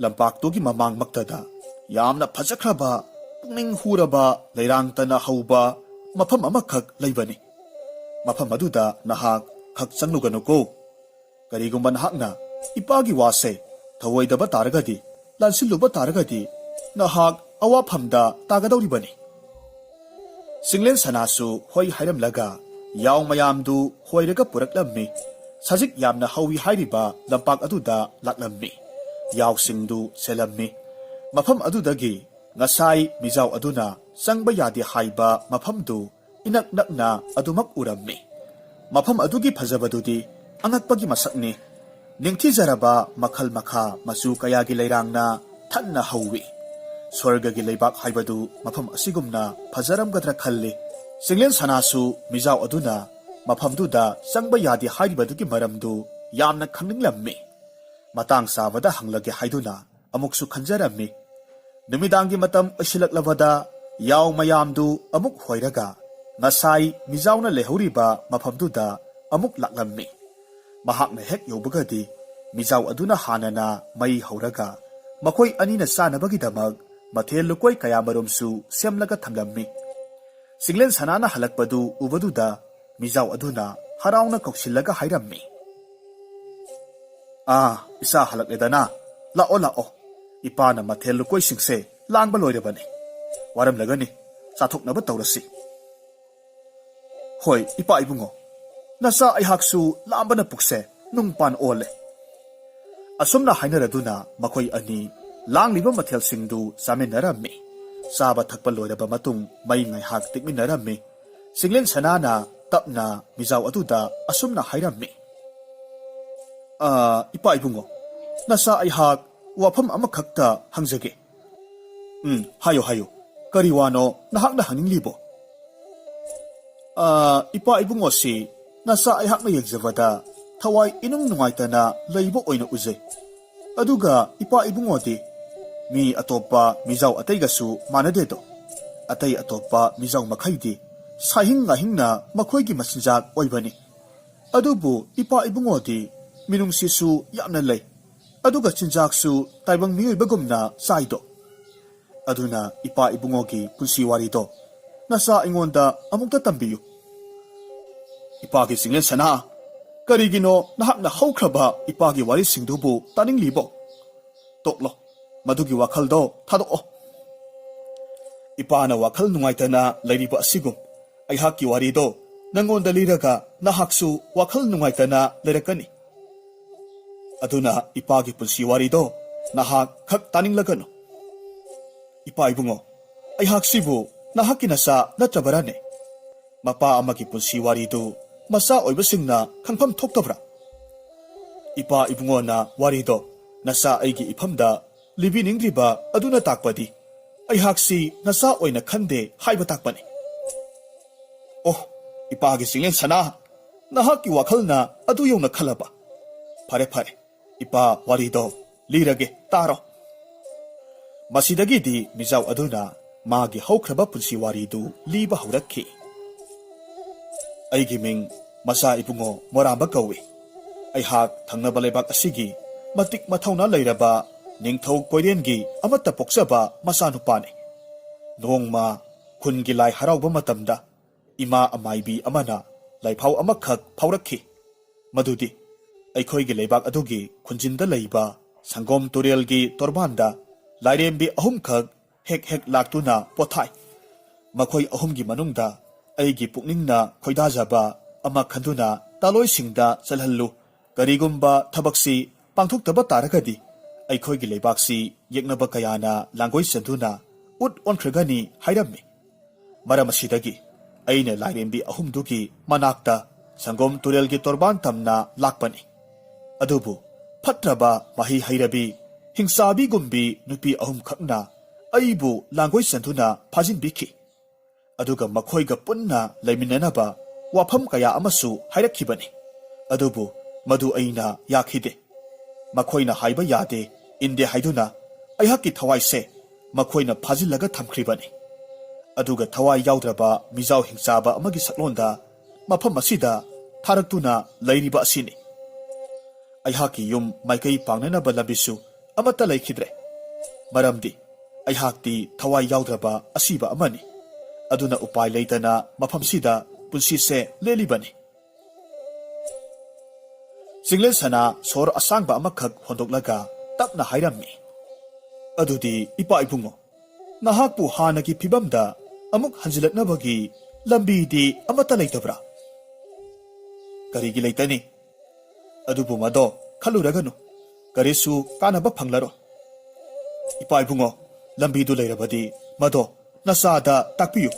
ꯂꯝꯄꯥꯛꯇꯨꯒꯤ ꯃꯃꯥꯡꯃꯛꯇꯗ ꯌꯥꯝꯅ ꯐꯖꯈ꯭ꯔꯕ, ꯄꯨꯛꯅꯤꯡ ꯍꯨꯔꯕ, ꯂꯩꯔꯥꯡꯇꯅ ꯍꯧꯕ ꯃꯐꯝ ꯑꯃꯈꯛ ꯂꯩꯕꯅꯤ꯫ ꯃꯐꯝ ꯑꯗꯨꯗ ꯅꯍꯥꯛ ꯈꯛ ꯆꯪꯂꯨꯒꯅꯨꯀꯣ꯫ ꯀꯔꯤꯒꯨꯝꯕ ꯅꯍꯥꯛꯅ ꯏꯄꯥꯒꯤ ꯋꯥꯁꯦ ꯊꯧꯑꯣꯏꯗꯕ ꯇꯥꯔꯒꯗꯤ, ꯂꯥꯟꯁꯤꯜꯂꯨꯕ ꯇꯥꯔꯒꯗꯤ, ꯅꯍꯥꯛ ꯑꯋꯥꯐꯝꯗ ꯇꯥꯒꯗꯧꯔꯤꯕꯅꯤ꯫ ꯆꯤꯡꯂꯦꯟ ꯁꯅꯥꯁꯨ ꯍꯣꯏ ꯍꯥꯏꯔꯝꯂꯒ ꯌꯥꯎ ꯃꯌꯥꯝꯗꯨ ꯍꯣꯏꯔꯒ ꯄꯨꯔꯛꯂꯝꯃꯤ꯫ ꯁꯖꯤꯛ ꯌꯥꯝꯅ ꯍꯧꯏ ꯍꯥꯏꯔꯤꯕ ꯂꯝꯄꯥꯛ ꯑꯗꯨꯗ ꯂꯥꯛꯂꯝꯃꯤ꯫ ꯌꯥꯎꯁꯤꯡꯗꯨ ꯁꯦꯜꯂꯝꯃꯤ꯫ ꯃꯐꯝ ꯑꯗꯨꯗꯒꯤ ꯉꯁꯥꯏ ꯃꯤꯖꯥꯎ ꯑꯗꯨꯅ ꯆꯪꯕ ꯌꯥꯗꯦ ꯍꯥꯏꯕ ꯃꯐꯝꯗꯨ ꯏꯅꯛ ꯅꯛꯅ ꯑꯗꯨꯃꯛ ꯎꯔꯝꯃꯤ꯫ ꯃꯐꯝ ꯑꯗꯨꯒꯤ ꯐꯖꯕꯗꯨꯗꯤ ꯑꯉꯛꯄꯒꯤ ꯃꯁꯛꯅꯤ꯫ ꯅꯤꯡꯊꯤꯖꯔꯕ ꯃꯈꯜ ꯃꯈꯥ ꯃꯆꯨ ꯀꯌꯥꯒꯤ ꯂꯩꯔꯥꯡꯅ ꯊꯟꯅ ꯍꯧꯏ꯫ ꯁ꯭ꯋꯔꯒꯒꯤ ꯂꯩꯕꯥꯛ ꯍꯥꯏꯕꯗꯨ ꯃꯐꯝ ꯑꯁꯤꯒꯨꯝꯅ ꯐꯖꯔꯝꯒꯗ꯭ꯔꯥ ꯈꯜꯂꯤ꯫ ꯆꯤꯡꯂꯦꯟ ꯁꯅꯥꯁꯨ ꯃꯤꯖꯥꯎ ꯑꯗꯨꯅ ꯃꯐꯝꯗꯨꯗ ꯆꯪꯕ ꯌꯥꯗꯦ ꯍꯥꯏꯔꯤꯕꯗꯨꯒꯤ ꯃꯔꯝꯗꯨ ꯌꯥꯝꯅ ꯈꯪꯅꯤꯡꯂꯝꯃꯤ꯫ ꯃꯇꯥꯡ ꯆꯥꯕꯗ ꯍꯪꯂꯒꯦ ꯍꯥꯏꯗꯨꯅ ꯑꯃꯨꯛꯁꯨ ꯈꯟꯖꯔꯝꯃꯤ꯫ ꯅꯨꯃꯤꯗꯥꯡꯒꯤ ꯃꯇꯝ ꯑꯣꯏꯁꯤꯜꯂꯛꯂꯕꯗ ꯌꯥꯎ ꯃꯌꯥꯝꯗꯨ ꯑꯃꯨꯛ ꯍꯣꯏꯔꯒ ꯉꯁꯥꯏ ꯃꯤꯖꯥꯎꯅ ꯂꯩꯍꯧꯔꯤꯕ ꯃꯐꯝꯗꯨꯗ ꯑꯃꯨꯛ ꯂꯥꯛꯂꯝꯃꯤ꯫ ꯃꯍꯥꯛꯅ ꯍꯦꯛ ꯌꯧꯕꯒꯗꯤ ꯃꯤꯖꯥꯎ ꯑꯗꯨꯅ ꯍꯥꯟꯅꯅ ꯃꯩ ꯍꯧꯔꯒ ꯃꯈꯣꯏ ꯑꯅꯤꯅ ꯆꯥꯅꯕꯒꯤꯗꯃꯛ ꯃꯊꯦꯜ ꯂꯨꯀꯣꯏ ꯀꯌꯥꯃꯔꯨꯝꯁꯨ ꯁꯦꯝꯂꯒ ꯊꯝꯂꯝꯃꯤ꯫ ꯆꯤꯡꯂꯦꯟ ꯁꯅꯥꯅ ꯍꯜꯂꯛꯄꯗꯨ ꯎꯕꯗꯨꯗ ꯃꯤꯖꯥꯎ ꯑꯗꯨꯅ ꯍꯔꯥꯎꯅ ꯀꯧꯁꯤꯜꯂꯒ ꯍꯥꯏꯔꯝꯃꯤ, "ꯑꯥ, ꯏꯆꯥ ꯍꯜꯂꯛꯂꯦꯗꯅ꯫ ꯂꯥꯛꯑꯣ, ꯂꯥꯛꯑꯣ꯫ ꯏꯄꯥꯅ ꯃꯊꯦꯜ ꯂꯨꯀꯣꯏꯁꯤꯡꯁꯦ ꯂꯥꯡꯕ ꯂꯣꯏꯔꯕꯅꯤ꯫ ꯋꯥꯔꯝꯂꯒꯅꯤ꯫ ꯆꯥꯊꯣꯛꯅꯕ ꯇꯧꯔꯁꯤ꯫" "ꯍꯣꯏ, ꯏꯄꯥ ꯏꯕꯨꯡꯉꯣ꯫ ꯅꯆꯥ ꯑꯩꯍꯥꯛꯁꯨ ꯂꯥꯝꯕꯅ ꯄꯨꯛꯁꯦ ꯅꯨꯡ ꯄꯥꯟ ꯑꯣꯜꯂꯦ꯫" ꯑꯁꯨꯝꯅ ꯍꯥꯏꯅꯔꯗꯨꯅ ꯃꯈꯣꯏ ꯑꯅꯤ ꯂꯥꯡꯂꯤꯕ ꯃꯊꯦꯜꯁꯤꯡꯗꯨ ꯆꯥꯃꯤꯟꯅꯔꯝꯃꯤ꯫ ꯆꯥꯕ ꯊꯛꯄ ꯂꯣꯏꯔꯕ ꯃꯇꯨꯡ ꯃꯩ ꯉꯥꯏꯍꯥꯛ ꯇꯤꯛꯃꯤꯟꯅꯔꯝꯃꯤ꯫ ꯆꯤꯡꯂꯦꯟ ꯁꯅꯥꯅ ꯇꯞꯅ ꯃꯤꯖꯥꯎ ꯑꯗꯨꯗ ꯑꯁꯨꯝꯅ ꯍꯥꯏꯔꯝꯃꯤ, "ꯑ, ꯏꯄꯥ ꯏꯕꯨꯡꯉꯣ, ꯅꯆꯥ ꯑꯩꯍꯥꯛ ꯋꯥꯐꯝ ꯑꯃꯈꯛꯇ ꯍꯪꯖꯒꯦ꯫" "ꯎꯝ, ꯍꯥꯏꯌꯨ, ꯍꯥꯏꯌꯨ꯫ ꯀꯔꯤ ꯋꯥꯅꯣ ꯅꯍꯥꯛꯅ ꯍꯪꯅꯤꯡꯂꯤꯕꯣ?" "ꯑ, ꯏꯄꯥ ꯏꯕꯨꯡꯉꯣꯁꯤ ꯅꯆꯥ ꯑꯩꯍꯥꯛꯅ ꯌꯦꯡꯖꯕꯗ ꯊꯋꯥꯏ ꯏꯅꯨꯡ ꯅꯨꯡꯉꯥꯏꯇꯅ ꯂꯩꯕ ꯑꯣꯏꯅ ꯎꯖꯩ꯫ ꯑꯗꯨꯒ ꯏꯄꯥ ꯏꯕꯨꯡꯉꯣꯗꯤ ꯃꯤ ꯑꯇꯣꯞꯄ ꯃꯤꯖꯥꯎ ꯑꯇꯩꯒꯁꯨ ꯃꯥꯟꯅꯗꯦꯗꯣ꯫ ꯑꯇꯩ ꯑꯇꯣꯞꯄ ꯃꯤꯖꯥꯎ ꯃꯈꯩꯗꯤ ꯁꯥꯍꯤꯡ ꯉꯥꯍꯤꯡꯅ ꯃꯈꯣꯏꯒꯤ ꯃꯆꯤꯟꯖꯥꯛ ꯑꯣꯏꯕꯅꯤ꯫ ꯑꯗꯨꯕꯨ ꯏꯄꯥ ꯏꯕꯨꯡꯉꯣꯗꯤ ꯃꯤꯅꯨꯡꯁꯤꯁꯨ ꯌꯥꯝꯅ ꯂꯩ, ꯑꯗꯨꯒ ꯆꯤꯟꯖꯥꯛꯁꯨ ꯇꯥꯏꯕꯪ ꯃꯤꯑꯣꯏꯕꯒꯨꯝꯅ ꯆꯥꯏꯗꯣ꯫ ꯑꯗꯨꯅ ꯏꯄꯥ ꯏꯕꯨꯡꯉꯣꯒꯤ ꯄꯨꯟꯁꯤ ꯋꯥꯔꯤꯗꯣ ꯅꯆꯥ ꯑꯩꯉꯣꯟꯗ ꯑꯃꯨꯛꯇ ꯇꯝꯕꯤꯌꯨ꯫" "ꯏꯄꯥꯒꯤ ꯆꯤꯡꯂꯦꯟ ꯁꯅꯥ, ꯀꯔꯤꯒꯤꯅꯣ ꯅꯍꯥꯛꯅ ꯍꯧꯈ꯭ꯔꯕ ꯏꯄꯥꯒꯤ ꯋꯥꯔꯤꯁꯤꯡꯗꯨꯕꯨ ꯇꯥꯅꯤꯡꯂꯤꯕꯣ? ꯇꯣꯛꯂꯣ, ꯃꯗꯨꯒꯤ ꯋꯥꯈꯜꯗꯣ ꯊꯥꯗꯣꯛꯑꯣ꯫ ꯏꯄꯥꯅ ꯋꯥꯈꯜ ꯅꯨꯡꯉꯥꯏꯇꯅ ꯂꯩꯔꯤꯕ ꯑꯁꯤꯒꯨꯝ ꯑꯩꯍꯥꯛꯀꯤ ꯋꯥꯔꯤꯗꯣ ꯅꯪꯉꯣꯟꯗ ꯂꯤꯔꯒ ꯅꯍꯥꯛꯁꯨ ꯋꯥꯈꯜ ꯅꯨꯡꯉꯥꯏꯇꯅ ꯂꯩꯔꯛꯀꯅꯤ꯫ ꯑꯗꯨꯅ ꯏꯄꯥꯒꯤ ꯄꯨꯟꯁꯤ ꯋꯥꯔꯤꯗꯣ ꯅꯍꯥꯛ ꯈꯛ ꯇꯥꯅꯤꯡꯂꯒꯅꯨ꯫" "ꯏꯄꯥ ꯏꯕꯨꯡꯉꯣ, ꯑꯩꯍꯥꯛꯁꯤꯕꯨ ꯅꯍꯥꯛꯀꯤ ꯅꯆꯥ ꯅꯠꯇ꯭ꯔꯕꯔꯥꯅꯦ? ꯃꯄꯥ ꯑꯃꯒꯤ ꯄꯨꯟꯁꯤ ꯋꯥꯔꯤꯗꯨ ꯃꯆꯥ ꯑꯣꯏꯕꯁꯤꯡꯅ ꯈꯪꯐꯝ ꯊꯣꯛꯇꯕ꯭ꯔꯥ? ꯏꯄꯥ ꯏꯕꯨꯡꯉꯣꯅ ꯋꯥꯔꯤꯗꯣ ꯅꯆꯥ ꯑꯩꯒꯤ ꯏꯐꯝꯗ ꯂꯤꯕꯤꯅꯤꯡꯗ꯭ꯔꯤꯕ ꯑꯗꯨꯅ ꯇꯥꯛꯄꯗꯤ ꯑꯩꯍꯥꯛꯁꯤ ꯅꯆꯥ ꯑꯣꯏꯅ ꯈꯟꯗꯦ ꯍꯥꯏꯕ ꯇꯥꯛꯄꯅꯤ꯫" "ꯑꯣ, ꯏꯄꯥꯒꯤ ꯆꯤꯡꯂꯦꯟ ꯁꯅꯥ, ꯅꯍꯥꯛꯀꯤ ꯋꯥꯈꯜꯅ ꯑꯗꯨ ꯌꯧꯅ ꯈꯜꯂꯕ? ꯐꯔꯦ, ꯐꯔꯦ, ꯏꯄꯥ ꯋꯥꯔꯤꯗꯣ ꯂꯤꯔꯒꯦ, ꯇꯥꯔꯣ꯫" ꯃꯁꯤꯗꯒꯤꯗꯤ ꯃꯤꯖꯥꯎ ꯑꯗꯨꯅ ꯃꯥꯒꯤ ꯍꯧꯈ꯭ꯔꯕ ꯄꯨꯟꯁꯤ ꯋꯥꯔꯤꯗꯨ ꯂꯤꯕ ꯍꯧꯔꯛꯈꯤ꯫ "ꯑꯩꯒꯤ ꯃꯤꯡ ꯃꯆꯥ ꯏꯕꯨꯡꯉꯣ ꯃꯣꯔꯥꯝꯕ ꯀꯧꯏ꯫ ꯑꯩꯍꯥꯛ ꯊꯪꯅꯕ ꯂꯩꯕꯥꯛ ꯑꯁꯤꯒꯤ ꯃꯇꯤꯛ ꯃꯊꯧꯅꯥ ꯂꯩꯔꯕ ꯅꯤꯡꯊꯧ ꯀꯣꯏꯔꯦꯟꯒꯤ ꯑꯃꯠꯇ ꯄꯣꯛꯆꯕ ꯃꯆꯥꯅꯨꯄꯥꯅꯤ꯫ ꯅꯣꯡꯃ ꯈꯨꯟꯒꯤ ꯂꯥꯏ ꯍꯔꯥꯎꯕ ꯃꯇꯝꯗ ꯏꯃꯥ ꯑꯃꯥꯏꯕꯤ ꯑꯃꯅ ꯂꯥꯏꯐꯥꯎ ꯑꯃꯈꯛ ꯐꯥꯎꯔꯛꯈꯤ꯫ ꯃꯗꯨꯗꯤ ꯑꯩꯈꯣꯏꯒꯤ ꯂꯩꯕꯥꯛ ꯑꯗꯨꯒꯤ ꯈꯨꯟꯖꯤꯟꯗ ꯂꯩꯕ ꯁꯪꯒꯣꯝ ꯇꯨꯔꯦꯜꯒꯤ ꯇꯣꯔꯕꯥꯟꯗ ꯂꯥꯏꯔꯦꯝꯕꯤ ꯑꯍꯨꯝꯈꯛ ꯍꯦꯛ ꯍꯦꯛ ꯂꯥꯛꯇꯨꯅ ꯄꯣꯊꯥꯏ꯫ ꯃꯈꯣꯏ ꯑꯍꯨꯝꯒꯤ ꯃꯅꯨꯡꯗ ꯑꯩꯒꯤ ꯄꯨꯛꯅꯤꯡꯅ ꯈꯣꯏꯗꯥꯖꯕ ꯑꯃ ꯈꯟꯗꯨꯅ ꯇꯥꯂꯣꯏꯁꯤꯡꯗ ꯆꯜꯍꯜꯂꯨ꯫ ꯀꯔꯤꯒꯨꯝꯕ ꯊꯕꯛꯁꯤ ꯄꯥꯡꯊꯣꯛꯇꯕ ꯇꯥꯔꯒꯗꯤ ꯑꯩꯈꯣꯏꯒꯤ ꯂꯩꯕꯥꯛꯁꯤ ꯌꯦꯛꯅꯕ ꯀꯌꯥꯅ ꯂꯥꯡꯒꯣꯏ ꯆꯟꯗꯨꯅ ꯎꯠ ꯑꯣꯟꯈ꯭ꯔꯒꯅꯤ ꯍꯥꯏꯔꯝꯃꯤ꯫ ꯃꯔꯝ ꯑꯁꯤꯗꯒꯤ ꯑꯩꯅ ꯂꯥꯏꯔꯦꯝꯕꯤ ꯑꯍꯨꯝꯗꯨꯒꯤ ꯃꯅꯥꯛꯇ ꯁꯪꯒꯣꯝ ꯇꯨꯔꯦꯜꯒꯤ ꯇꯣꯔꯕꯥꯟ ꯇꯝꯅ ꯂꯥꯛꯄꯅꯤ꯫ ꯑꯗꯨꯕꯨ ꯐꯠꯇ꯭ꯔꯕ ꯃꯍꯩ ꯍꯩꯔꯕꯤ ꯍꯤꯡꯆꯥꯕꯤꯒꯨꯝꯕꯤ ꯅꯨꯄꯤ ꯑꯍꯨꯝꯈꯛꯅ ꯑꯩꯕꯨ ꯂꯥꯡꯒꯣꯏ ꯆꯟꯗꯨꯅ ꯐꯥꯖꯤꯟꯕꯤꯈꯤ꯫ ꯑꯗꯨꯒ ꯃꯈꯣꯏꯒ ꯄꯨꯟꯅ ꯂꯩꯃꯤꯟꯅꯅꯕ ꯋꯥꯐꯝ ꯀꯌꯥ ꯑꯃꯁꯨ ꯍꯥꯏꯔꯛꯈꯤꯕꯅꯤ꯫ ꯑꯗꯨꯕꯨ ꯃꯗꯨ ꯑꯩꯅ ꯌꯥꯈꯤꯗꯦ꯫ ꯃꯈꯣꯏꯅ ꯍꯥꯏꯕ ꯌꯥꯗꯦ, ꯏꯟꯗꯦ ꯍꯥꯏꯗꯨꯅ ꯑꯩꯍꯥꯛꯀꯤ ꯊꯋꯥꯏꯁꯦ ꯃꯈꯣꯏꯅ ꯐꯥꯖꯤꯜꯂꯒ ꯊꯝꯈ꯭ꯔꯤꯕꯅꯤ꯫ ꯑꯗꯨꯒ ꯊꯋꯥꯏ ꯌꯥꯎꯗ꯭ꯔꯕ ꯃꯤꯖꯥꯎ ꯍꯤꯡꯆꯥꯕ ꯑꯃꯒꯤ ꯁꯛꯂꯣꯟꯗ ꯃꯐꯝ ꯑꯁꯤꯗ ꯊꯥꯔꯛꯇꯨꯅ ꯂꯩꯔꯤꯕ ꯑꯁꯤꯅꯤ꯫ ꯑꯩꯍꯥꯛꯀꯤ ꯌꯨꯝ ꯃꯥꯏꯀꯩ ꯄꯥꯡꯅꯅꯕ ꯂꯝꯕꯤꯁꯨ ꯑꯃꯠꯇ ꯂꯩꯈꯤꯗ꯭ꯔꯦ꯫ ꯃꯔꯝꯗꯤ ꯑꯩꯍꯥꯛꯇꯤ ꯊꯋꯥꯏ ꯌꯥꯎꯗ꯭ꯔꯕ ꯑꯁꯤꯕ ꯑꯃꯅꯤ꯫ ꯑꯗꯨꯅ ꯎꯄꯥꯏ ꯂꯩꯇꯅ ꯃꯐꯝꯁꯤꯗ ꯄꯨꯟꯁꯤꯁꯦ ꯂꯦꯜꯂꯤꯕꯅꯤ꯫ ꯆꯤꯡꯂꯦꯟ ꯁꯅꯥ ꯁꯣꯔ ꯑꯁꯥꯡꯕ ꯑꯃꯈꯛ ꯍꯣꯟꯗꯣꯛꯂꯒ ꯇꯞꯅ ꯍꯥꯏꯔꯝꯃꯤ, "ꯑꯗꯨꯗꯤ ꯏꯄꯥ ꯏꯕꯨꯡꯉꯣ, ꯅꯍꯥꯛꯄꯨ ꯍꯥꯟꯅꯒꯤ ꯐꯤꯕꯝꯗ ꯑꯃꯨꯛ ꯍꯟꯖꯤꯜꯂꯛꯅꯕꯒꯤ ꯂꯝꯕꯤꯗꯤ ꯑꯃꯠꯇ ꯂꯩꯇꯕ꯭ꯔꯥ?" "ꯀꯔꯤꯒꯤ ꯂꯩꯇꯅꯤ? ꯑꯗꯨꯕꯨ ꯃꯗꯣ ꯈꯜꯂꯨꯔꯒꯅꯨ, ꯀꯔꯤꯁꯨ ꯀꯥꯟꯅꯕ ꯐꯪꯂꯔꯣꯏ꯫ ꯏꯄꯥ ꯏꯕꯨꯡꯉꯣ, ꯂꯝꯕꯤꯗꯨ ꯂꯩꯔꯕꯗꯤ ꯃꯗꯣ ꯅꯆꯥꯗ ꯇꯥꯛꯄꯤꯌꯨ꯫"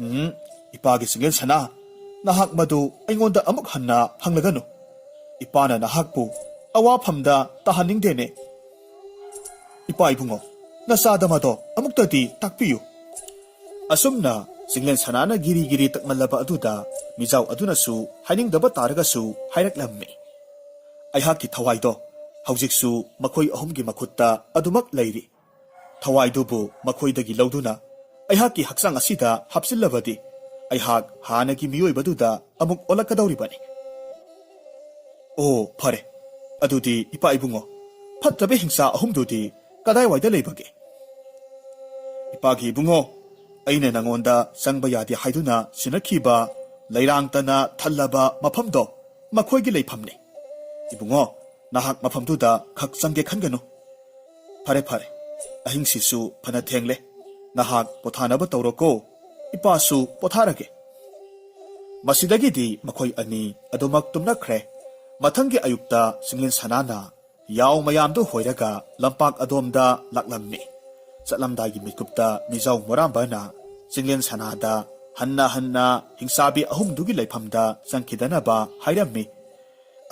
"ꯎꯝ, ꯏꯄꯥꯒꯤ ꯆꯤꯡꯂꯦꯟ ꯁꯅꯥ, ꯅꯍꯥꯛ ꯃꯗꯨ ꯑꯩꯉꯣꯟꯗ ꯑꯃꯨꯛ ꯍꯟꯅ ꯍꯪꯂꯒꯅꯨ꯫ ꯏꯄꯥꯅ ꯅꯍꯥꯛꯄꯨ ꯑꯋꯥꯐꯝꯗ ꯇꯥꯍꯟꯅꯤꯡꯗꯦꯅꯦ꯫ ꯏꯄꯥ ꯏꯕꯨꯡꯉꯣ, ꯅꯆꯥꯗ ꯃꯗꯣ ꯑꯃꯨꯛꯇꯗꯤ ꯇꯥꯛꯄꯤꯌꯨ꯫" ꯑꯁꯨꯝꯅ ꯆꯤꯡꯂꯦꯟ ꯁꯅꯥꯅ ꯒꯤꯔꯤ ꯒꯤꯔꯤ ꯇꯛꯃꯜꯂꯕ ꯑꯗꯨꯗ ꯃꯤꯖꯥꯎ ꯑꯗꯨꯅꯁꯨ ꯍꯥꯏꯅꯤꯡꯗꯕ ꯇꯥꯔꯒꯁꯨ ꯍꯥꯏꯔꯛꯂꯝꯃꯤ꯫ ꯑꯩꯍꯥꯛꯀꯤ ꯊꯋꯥꯏꯗꯣ ꯍꯧꯖꯤꯛꯁꯨ ꯃꯈꯣꯏ ꯑꯍꯨꯝꯒꯤ ꯃꯈꯨꯠꯇ ꯑꯗꯨꯃꯛ ꯂꯩꯔꯤ꯫ ꯊꯋꯥꯏꯗꯨꯕꯨ ꯃꯈꯣꯏꯗꯒꯤ ꯂꯧꯗꯨꯅ ꯑꯩꯍꯥꯛꯀꯤ ꯍꯛꯆꯥꯡ ꯑꯁꯤꯗ ꯍꯥꯞꯆꯤꯜꯂꯕꯗꯤ ꯑꯩꯍꯥꯛ ꯍꯥꯟꯅꯒꯤ ꯃꯤꯑꯣꯏꯕꯗꯨꯗ ꯑꯃꯨꯛ ꯑꯣꯜꯂꯛꯀꯗꯧꯔꯤꯕꯅꯤ꯫ "ꯑꯣ, ꯐꯔꯦ꯫ ꯑꯗꯨꯗꯤ ꯏꯄꯥ ꯏꯕꯨꯡꯉꯣ, ꯐꯠꯇꯕ ꯍꯤꯡꯁꯥ ꯑꯍꯨꯝꯗꯨꯗꯤ ꯀꯗꯥꯏꯋꯥꯏꯗ ꯂꯩꯕꯒꯦ?" "ꯏꯄꯥꯒꯤ ꯏꯕꯨꯡꯉꯣ, ꯑꯩꯅ ꯅꯉꯣꯟꯗ ꯆꯪꯕ ꯌꯥꯗꯦ ꯍꯥꯏꯗꯨꯅ ꯁꯤꯟꯅꯈꯤꯕ ꯂꯩꯔꯥꯡꯇꯅ ꯊꯜꯂꯕ ꯃꯐꯝꯗꯣ ꯃꯈꯣꯏꯒꯤ ꯂꯩꯐꯝꯅꯤ꯫ ꯏꯕꯨꯡꯉꯣ, ꯅꯍꯥꯛ ꯃꯐꯝꯗꯨꯗ ꯈꯛ ꯆꯪꯒꯦ ꯈꯟꯒꯅꯨ꯫ ꯐꯔꯦ, ꯐꯔꯦ, ꯑꯍꯤꯡꯁꯤꯁꯨ ꯐꯅ ꯊꯦꯡꯂꯦ꯫ ꯅꯍꯥꯛ ꯄꯣꯊꯥꯅꯕ ꯇꯧꯔꯣꯀꯣ꯫ ꯏꯄꯥꯁꯨ ꯄꯣꯊꯥꯔꯒꯦ꯫" ꯃꯁꯤꯗꯒꯤꯗꯤ ꯃꯈꯣꯏ ꯑꯅꯤ ꯑꯗꯨꯃꯛ ꯇꯨꯝꯅꯈ꯭ꯔꯦ꯫ ꯃꯊꯪꯒꯤ ꯑꯌꯨꯛꯇ ꯆꯤꯡꯂꯦꯟ ꯁꯅꯥꯅ ꯌꯥꯎ ꯃꯌꯥꯝꯗꯨ ꯍꯣꯏꯔꯒ ꯂꯝꯄꯥꯛ ꯑꯗꯣꯝꯗ ꯂꯥꯛꯂꯝꯃꯤ꯫ ꯆꯠꯂꯝꯗꯥꯏꯒꯤ ꯃꯤꯀꯨꯞꯇ ꯃꯤꯖꯥꯎ ꯃꯣꯔꯥꯝꯕꯅ ꯆꯤꯡꯂꯦꯟ ꯁꯅꯥꯗ ꯍꯟꯅ ꯍꯟꯅ ꯍꯤꯡꯆꯥꯕꯤ ꯑꯍꯨꯝꯗꯨꯒꯤ ꯂꯩꯐꯝꯗ ꯆꯪꯈꯤꯗꯅꯕ ꯍꯥꯏꯔꯝꯃꯤ꯫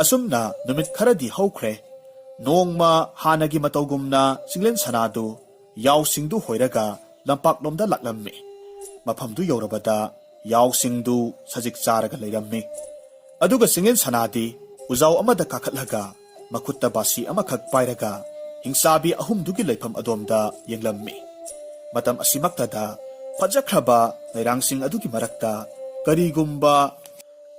ꯑꯁꯨꯝꯅ ꯅꯨꯃꯤꯠ ꯈꯔꯗꯤ ꯍꯧꯈ꯭ꯔꯦ꯫ ꯅꯣꯡꯃ ꯍꯥꯟꯅꯒꯤ ꯃꯇꯧꯒꯨꯝꯅ ꯆꯤꯡꯂꯦꯟ ꯁꯅꯥꯗꯨ ꯌꯥꯎꯁꯤꯡꯗꯨ ꯍꯣꯏꯔꯒ ꯂꯝꯄꯥꯛꯂꯣꯝꯗ ꯂꯥꯛꯂꯝꯃꯤ꯫ ꯃꯐꯝꯗꯨ ꯌꯧꯔꯕꯗ ꯌꯥꯎꯁꯤꯡꯗꯨ ꯁꯖꯤꯛ ꯆꯥꯔꯒ ꯂꯩꯔꯝꯃꯤ꯫ ꯑꯗꯨꯒ ꯆꯤꯡꯂꯦꯟ ꯁꯅꯥꯗꯤ ꯎꯖꯥꯎ ꯑꯃꯗ ꯀꯥꯈꯠꯂꯒ ꯃꯈꯨꯠꯇ ꯕꯥꯁꯤ ꯑꯃꯈꯛ ꯄꯥꯏꯔꯒ ꯍꯤꯡꯆꯥꯕꯤ ꯑꯍꯨꯝꯗꯨꯒꯤ ꯂꯩꯐꯝ ꯑꯗꯣꯝꯗ ꯌꯦꯡꯂꯝꯃꯤ꯫ ꯃꯇꯝ ꯑꯁꯤꯃꯛꯇꯗ ꯐꯖꯈ꯭ꯔꯕ ꯂꯩꯔꯥꯡꯁꯤꯡ ꯑꯗꯨꯒꯤ ꯃꯔꯛꯇ ꯀꯔꯤꯒꯨꯝꯕ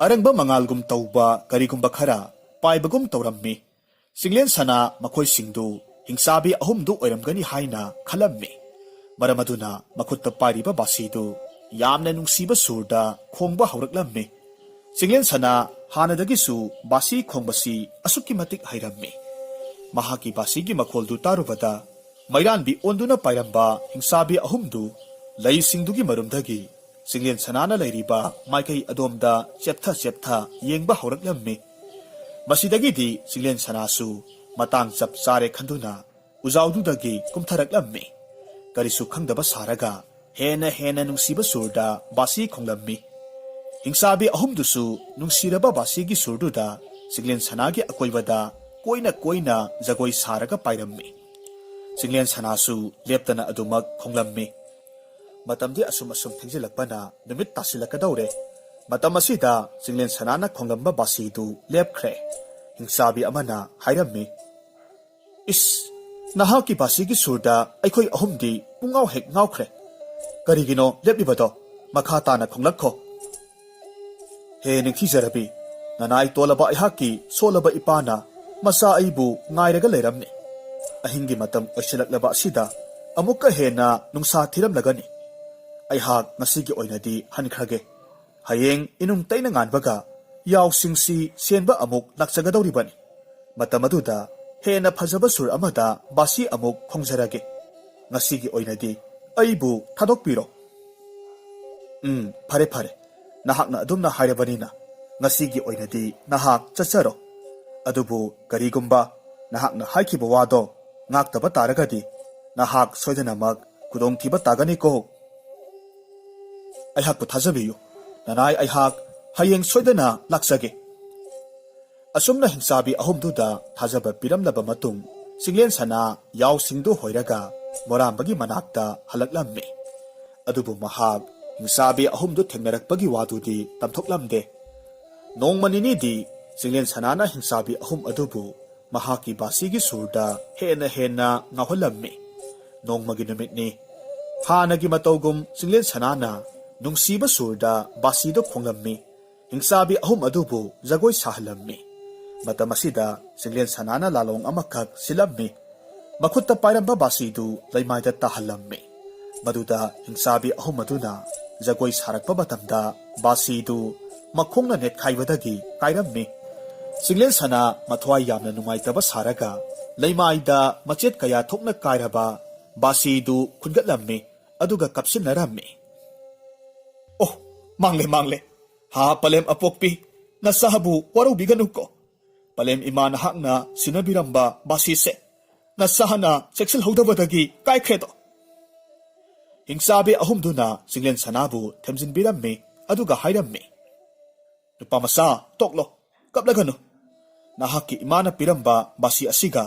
ꯑꯔꯪꯕ ꯃꯉꯥꯜꯒꯨꯝ ꯇꯧꯕ ꯀꯔꯤꯒꯨꯝꯕ ꯈꯔ ꯄꯥꯏꯕꯒꯨꯝ ꯇꯧꯔꯝꯃꯤ꯫ ꯆꯤꯡꯂꯦꯟ ꯁꯅꯥ ꯃꯈꯣꯏꯁꯤꯡꯗꯨ ꯍꯤꯡꯆꯥꯕꯤ ꯑꯍꯨꯝꯗꯨ ꯑꯣꯏꯔꯝꯒꯅꯤ ꯍꯥꯏꯅ ꯈꯜꯂꯝꯃꯤ꯫ ꯃꯔꯝ ꯑꯗꯨꯅ ꯃꯈꯨꯠꯇ ꯄꯥꯏꯔꯤꯕ ꯕꯥꯁꯤꯗꯨ ꯌꯥꯝꯅ ꯅꯨꯡꯁꯤꯕ ꯁꯨꯔꯗ ꯈꯣꯡꯕ ꯍꯧꯔꯛꯂꯝꯃꯤ꯫ ꯆꯤꯡꯂꯦꯟ ꯁꯅꯥ ꯍꯥꯟꯅꯗꯒꯤꯁꯨ ꯕꯥꯁꯤ ꯈꯣꯡꯕꯁꯤ ꯑꯁꯨꯛꯀꯤ ꯃꯇꯤꯛ ꯍꯩꯔꯝꯃꯤ꯫ ꯃꯍꯥꯛꯀꯤ ꯕꯥꯁꯤꯒꯤ ꯃꯈꯣꯜꯗꯨ ꯇꯥꯔꯨꯕꯗ ꯃꯩꯔꯥꯟꯕꯤ ꯑꯣꯟꯗꯨꯅ ꯄꯥꯏꯔꯝꯕ ꯍꯤꯡꯆꯥꯕꯤ ꯑꯍꯨꯝꯗꯨ ꯂꯩꯁꯤꯡꯗꯨꯒꯤ ꯃꯔꯨꯝꯗꯒꯤ ꯆꯤꯡꯂꯦꯟ ꯁꯅꯥꯅ ꯂꯩꯔꯤꯕ ꯃꯥꯏꯀꯩ ꯑꯗꯣꯝꯗ ꯆꯦꯞꯊ ꯆꯦꯞꯊ ꯌꯦꯡꯕ ꯍꯧꯔꯛꯂꯝꯃꯤ꯫ ꯃꯁꯤꯗꯒꯤꯗꯤ ꯆꯤꯡꯂꯦꯟ ꯁꯅꯥꯁꯨ ꯃꯇꯥꯡ ꯆꯞ ꯆꯥꯔꯦ ꯈꯟꯗꯨꯅ ꯎꯖꯥꯎꯗꯨꯗꯒꯤ ꯀꯨꯝꯊꯔꯛꯂꯝꯃꯤ꯫ ꯀꯔꯤꯁꯨ ꯈꯪꯗꯕ ꯁꯥꯔꯒ ꯍꯦꯟꯅ ꯍꯦꯟꯅ ꯅꯨꯡꯁꯤꯕ ꯁꯨꯔꯗ ꯕꯥꯁꯤ ꯈꯣꯡꯂꯝꯃꯤ꯫ ꯍꯤꯡꯆꯥꯕꯤ ꯑꯍꯨꯝꯗꯨꯁꯨ ꯅꯨꯡꯁꯤꯔꯕ ꯕꯥꯁꯤꯒꯤ ꯁꯨꯔꯗꯨꯗ ꯆꯤꯡꯂꯦꯟ ꯁꯅꯥꯒꯤ ꯑꯀꯣꯏꯕꯗ ꯀꯣꯏꯅ ꯀꯣꯏꯅ ꯖꯒꯣꯏ ꯁꯥꯔꯒ ꯄꯥꯏꯔꯝꯃꯤ꯫ ꯆꯤꯡꯂꯦꯟ ꯁꯅꯥꯁꯨ ꯂꯦꯞꯇꯅ ꯑꯗꯨꯃꯛ ꯈꯣꯡꯂꯝꯃꯤ꯫ ꯃꯇꯝꯗꯤ ꯑꯁꯨꯝ ꯑꯁꯨꯝ ꯊꯦꯡꯖꯤꯜꯂꯛꯄꯅ ꯅꯨꯃꯤꯠ ꯇꯥꯁꯤꯜꯂꯛꯀꯗꯧꯔꯦ꯫ ꯃꯇꯝ ꯑꯁꯤꯗ ꯆꯤꯡꯂꯦꯟ ꯁꯅꯥꯅ ꯈꯣꯡꯂꯝꯕ ꯕꯥꯁꯤꯗꯨ ꯂꯦꯞꯈ꯭ꯔꯦ꯫ ꯍꯤꯡꯆꯥꯕꯤ ꯑꯃꯅ ꯍꯥꯏꯔꯝꯃꯤ, "ꯏꯁ, ꯅꯍꯥꯛꯀꯤ ꯕꯥꯁꯤꯒꯤ ꯁꯨꯔꯗ ꯑꯩꯈꯣꯏ ꯑꯍꯨꯝꯗꯤ ꯄꯨꯡꯉꯥꯎ ꯍꯦꯛ ꯉꯥꯎꯈ꯭ꯔꯦ꯫ ꯀꯔꯤꯒꯤꯅꯣ ꯂꯦꯞꯂꯤꯕꯗꯣ? ꯃꯈꯥ ꯇꯥꯅ ꯈꯣꯡꯂꯛꯈꯣ꯫" "ꯍꯦ ꯅꯤꯡꯊꯤꯖꯔꯕꯤ, ꯅꯅꯥꯏ ꯇꯣꯜꯂꯕ ꯑꯩꯍꯥꯛꯀꯤ ꯁꯣꯜꯂꯕ ꯏꯄꯥꯅ ꯃꯆꯥ ꯑꯩꯕꯨ ꯉꯥꯏꯔꯒ ꯂꯩꯔꯝꯃꯤ꯫ ꯑꯍꯤꯡꯒꯤ ꯃꯇꯝ ꯑꯣꯏꯁꯤꯜꯂꯛꯂꯕ ꯑꯁꯤꯗ ꯑꯃꯨꯛꯀ ꯍꯦꯟꯅ ꯅꯨꯡꯁꯥ ꯊꯤꯔꯝꯂꯒꯅꯤ꯫ ꯑꯩꯍꯥꯛ ꯉꯁꯤꯒꯤ ꯑꯣꯏꯅꯗꯤ ꯍꯟꯈ꯭ꯔꯒꯦ꯫ ꯍꯌꯦꯡ ꯏꯅꯨꯡ ꯇꯩꯅ ꯉꯥꯟꯕꯒ ꯌꯥꯎꯁꯤꯡꯁꯤ ꯁꯦꯟꯕ ꯑꯃꯨꯛ ꯂꯥꯛꯆꯒꯗꯧꯔꯤꯕꯅꯤ꯫ ꯃꯇꯝ ꯑꯗꯨꯗ ꯍꯦꯟꯅ ꯐꯖꯕ ꯁꯨꯔ ꯑꯃꯗ ꯕꯥꯁꯤ ꯑꯃꯨꯛ ꯈꯣꯡꯖꯔꯒꯦ꯫ ꯉꯁꯤꯒꯤ ꯑꯣꯏꯅꯗꯤ ꯑꯩꯕꯨ ꯊꯥꯗꯣꯛꯄꯤꯔꯣ꯫" "ꯎꯝ, ꯐꯔꯦ, ꯐꯔꯦ꯫ ꯅꯍꯥꯛꯅ ꯑꯗꯨꯝꯅ ꯍꯥꯏꯔꯕꯅꯤꯅ ꯉꯁꯤꯒꯤ ꯑꯣꯏꯅꯗꯤ ꯅꯍꯥꯛ ꯆꯠꯆꯔꯣ꯫ ꯑꯗꯨꯕꯨ ꯀꯔꯤꯒꯨꯝꯕ ꯅꯍꯥꯛꯅ ꯍꯥꯏꯈꯤꯕ ꯋꯥꯗꯣ ꯉꯥꯛꯇꯕ ꯇꯥꯔꯒꯗꯤ, ꯅꯍꯥꯛ ꯁꯣꯏꯗꯅꯃꯛ ꯈꯨꯗꯣꯡꯊꯤꯕ ꯇꯥꯒꯅꯤꯀꯣ꯫ ꯑꯩꯍꯥꯛꯄꯨ ꯊꯥꯖꯕꯤꯌꯨ, ꯅꯅꯥꯏ, ꯑꯩꯍꯥꯛ ꯍꯌꯦꯡ ꯁꯣꯏꯗꯅ ꯂꯥꯛꯆꯒꯦ꯫ ꯑꯁꯨꯝꯅ ꯍꯤꯡꯆꯥꯕꯤ ꯑꯍꯨꯝꯗꯨꯗ ꯊꯥꯖꯕ ꯄꯤꯔꯝꯂꯕ ꯃꯇꯨꯡ, ꯆꯤꯡꯂꯦꯟ ꯁꯅꯥ ꯌꯥꯎꯁꯤꯡꯗꯨ ꯍꯣꯏꯔꯒ ꯃꯣꯔꯥꯝꯕꯒꯤ ꯃꯅꯥꯛꯇ ꯍꯜꯂꯛꯂꯝꯃꯤ꯫ ꯑꯗꯨꯕꯨ ꯃꯍꯥꯛ ꯍꯤꯡꯆꯥꯕꯤ ꯑꯍꯨꯝꯗꯨ ꯊꯦꯡꯅꯔꯛꯄꯒꯤ ꯋꯥꯗꯨꯗꯤ ꯇꯝꯊꯣꯛꯂꯝꯗꯦ꯫ ꯅꯣꯡꯃ ꯅꯤꯅꯤꯗꯤ ꯆꯤꯡꯂꯦꯟ ꯁꯅꯥꯅ ꯍꯤꯡꯆꯥꯕꯤ ꯑꯍꯨꯝ ꯑꯗꯨꯕꯨ ꯃꯍꯥꯛꯀꯤ ꯕꯥꯁꯤꯒꯤ ꯁꯨꯔꯗ ꯍꯦꯟꯅ ꯍꯦꯟꯅ ꯉꯥꯎꯍꯜꯂꯝꯃꯤ꯫ ꯅꯣꯡꯃꯒꯤ ꯅꯨꯃꯤꯠꯅꯤ꯫ ꯍꯥꯟꯅꯒꯤ ꯃꯇꯧꯒꯨꯝ ꯆꯤꯡꯂꯦꯟ ꯁꯅꯥꯅ ꯅꯨꯡꯁꯤꯕ ꯁꯨꯔꯗ ꯕꯥꯁꯤꯗꯨ ꯈꯣꯡꯂꯝꯃꯤ꯫ ꯍꯤꯡꯆꯥꯕꯤ ꯑꯍꯨꯝ ꯑꯗꯨꯕꯨ ꯖꯒꯣꯏ ꯁꯥꯍꯜꯂꯝꯃꯤ꯫ ꯃꯇꯝ ꯑꯁꯤꯗ ꯆꯤꯡꯂꯦꯟ ꯁꯅꯥꯅ ꯂꯥꯂꯣꯡ ꯑꯃꯈꯛ ꯁꯤꯜꯂꯝꯃꯤ꯫ ꯃꯈꯨꯠꯇ ꯄꯥꯏꯔꯝꯕ ꯕꯥꯁꯤꯗꯨ ꯂꯩꯃꯥꯏꯗ ꯇꯥꯍꯜꯂꯝꯃꯤ꯫ ꯃꯗꯨꯗ ꯍꯤꯡꯆꯥꯕꯤ ꯑꯍꯨꯝ ꯑꯗꯨꯅ ꯖꯒꯣꯏ ꯁꯥꯔꯛꯄ ꯃꯇꯝꯗ ꯕꯥꯁꯤꯗꯨ ꯃꯈꯣꯡꯅ ꯅꯦꯠꯈꯥꯏꯕꯗꯒꯤ ꯀꯥꯏꯔꯝꯃꯤ꯫ ꯆꯤꯡꯂꯦꯟ ꯁꯅꯥ ꯃꯊ꯭ꯋꯥꯏ ꯌꯥꯝꯅ ꯅꯨꯡꯉꯥꯏꯇꯕ ꯁꯥꯔꯒ ꯂꯩꯃꯥꯏꯗ ꯃꯆꯦꯠ ꯀꯌꯥ ꯊꯣꯛꯅ ꯀꯥꯏꯔꯕ ꯕꯥꯁꯤꯗꯨ ꯈꯨꯟꯒꯠꯂꯝꯃꯤ, ꯑꯗꯨꯒ ꯀꯞꯁꯤꯟꯅꯔꯝꯃꯤ꯫ "ꯑꯣ, ꯃꯥꯡꯂꯦ, ꯃꯥꯡꯂꯦ꯫ ꯍꯥ, ꯄꯂꯦꯝ ꯑꯄꯣꯛꯄꯤ, ꯅꯆꯥꯕꯨ ꯋꯥꯔꯧꯕꯤꯒꯅꯨꯀꯣ꯫ ꯄꯂꯦꯝ ꯏꯃꯥ ꯅꯍꯥꯛꯅ ꯁꯤꯟꯅꯕꯤꯔꯝꯕ ꯕꯥꯁꯤꯁꯦ ꯅꯆꯥꯅ ꯆꯦꯛꯁꯤꯜꯍꯧꯗꯕꯗꯒꯤ ꯀꯥꯏꯈ꯭ꯔꯦꯗꯣ꯫" ꯍꯤꯡꯆꯥꯕꯤ ꯑꯍꯨꯝꯗꯨꯅ ꯆꯤꯡꯂꯦꯟ ꯁꯅꯥꯕꯨ ꯊꯦꯝꯖꯤꯟꯕꯤꯔꯝꯃꯤ, ꯑꯗꯨꯒ ꯍꯥꯏꯔꯝꯃꯤ, "ꯅꯨꯄꯥ ꯃꯆꯥ, ꯇꯣꯛꯂꯣ, ꯀꯞꯂꯒꯅꯨ꯫ ꯅꯍꯥꯛꯀꯤ ꯏꯃꯥꯅ ꯄꯤꯔꯝꯕ ꯕꯥꯁꯤ ꯑꯁꯤꯒ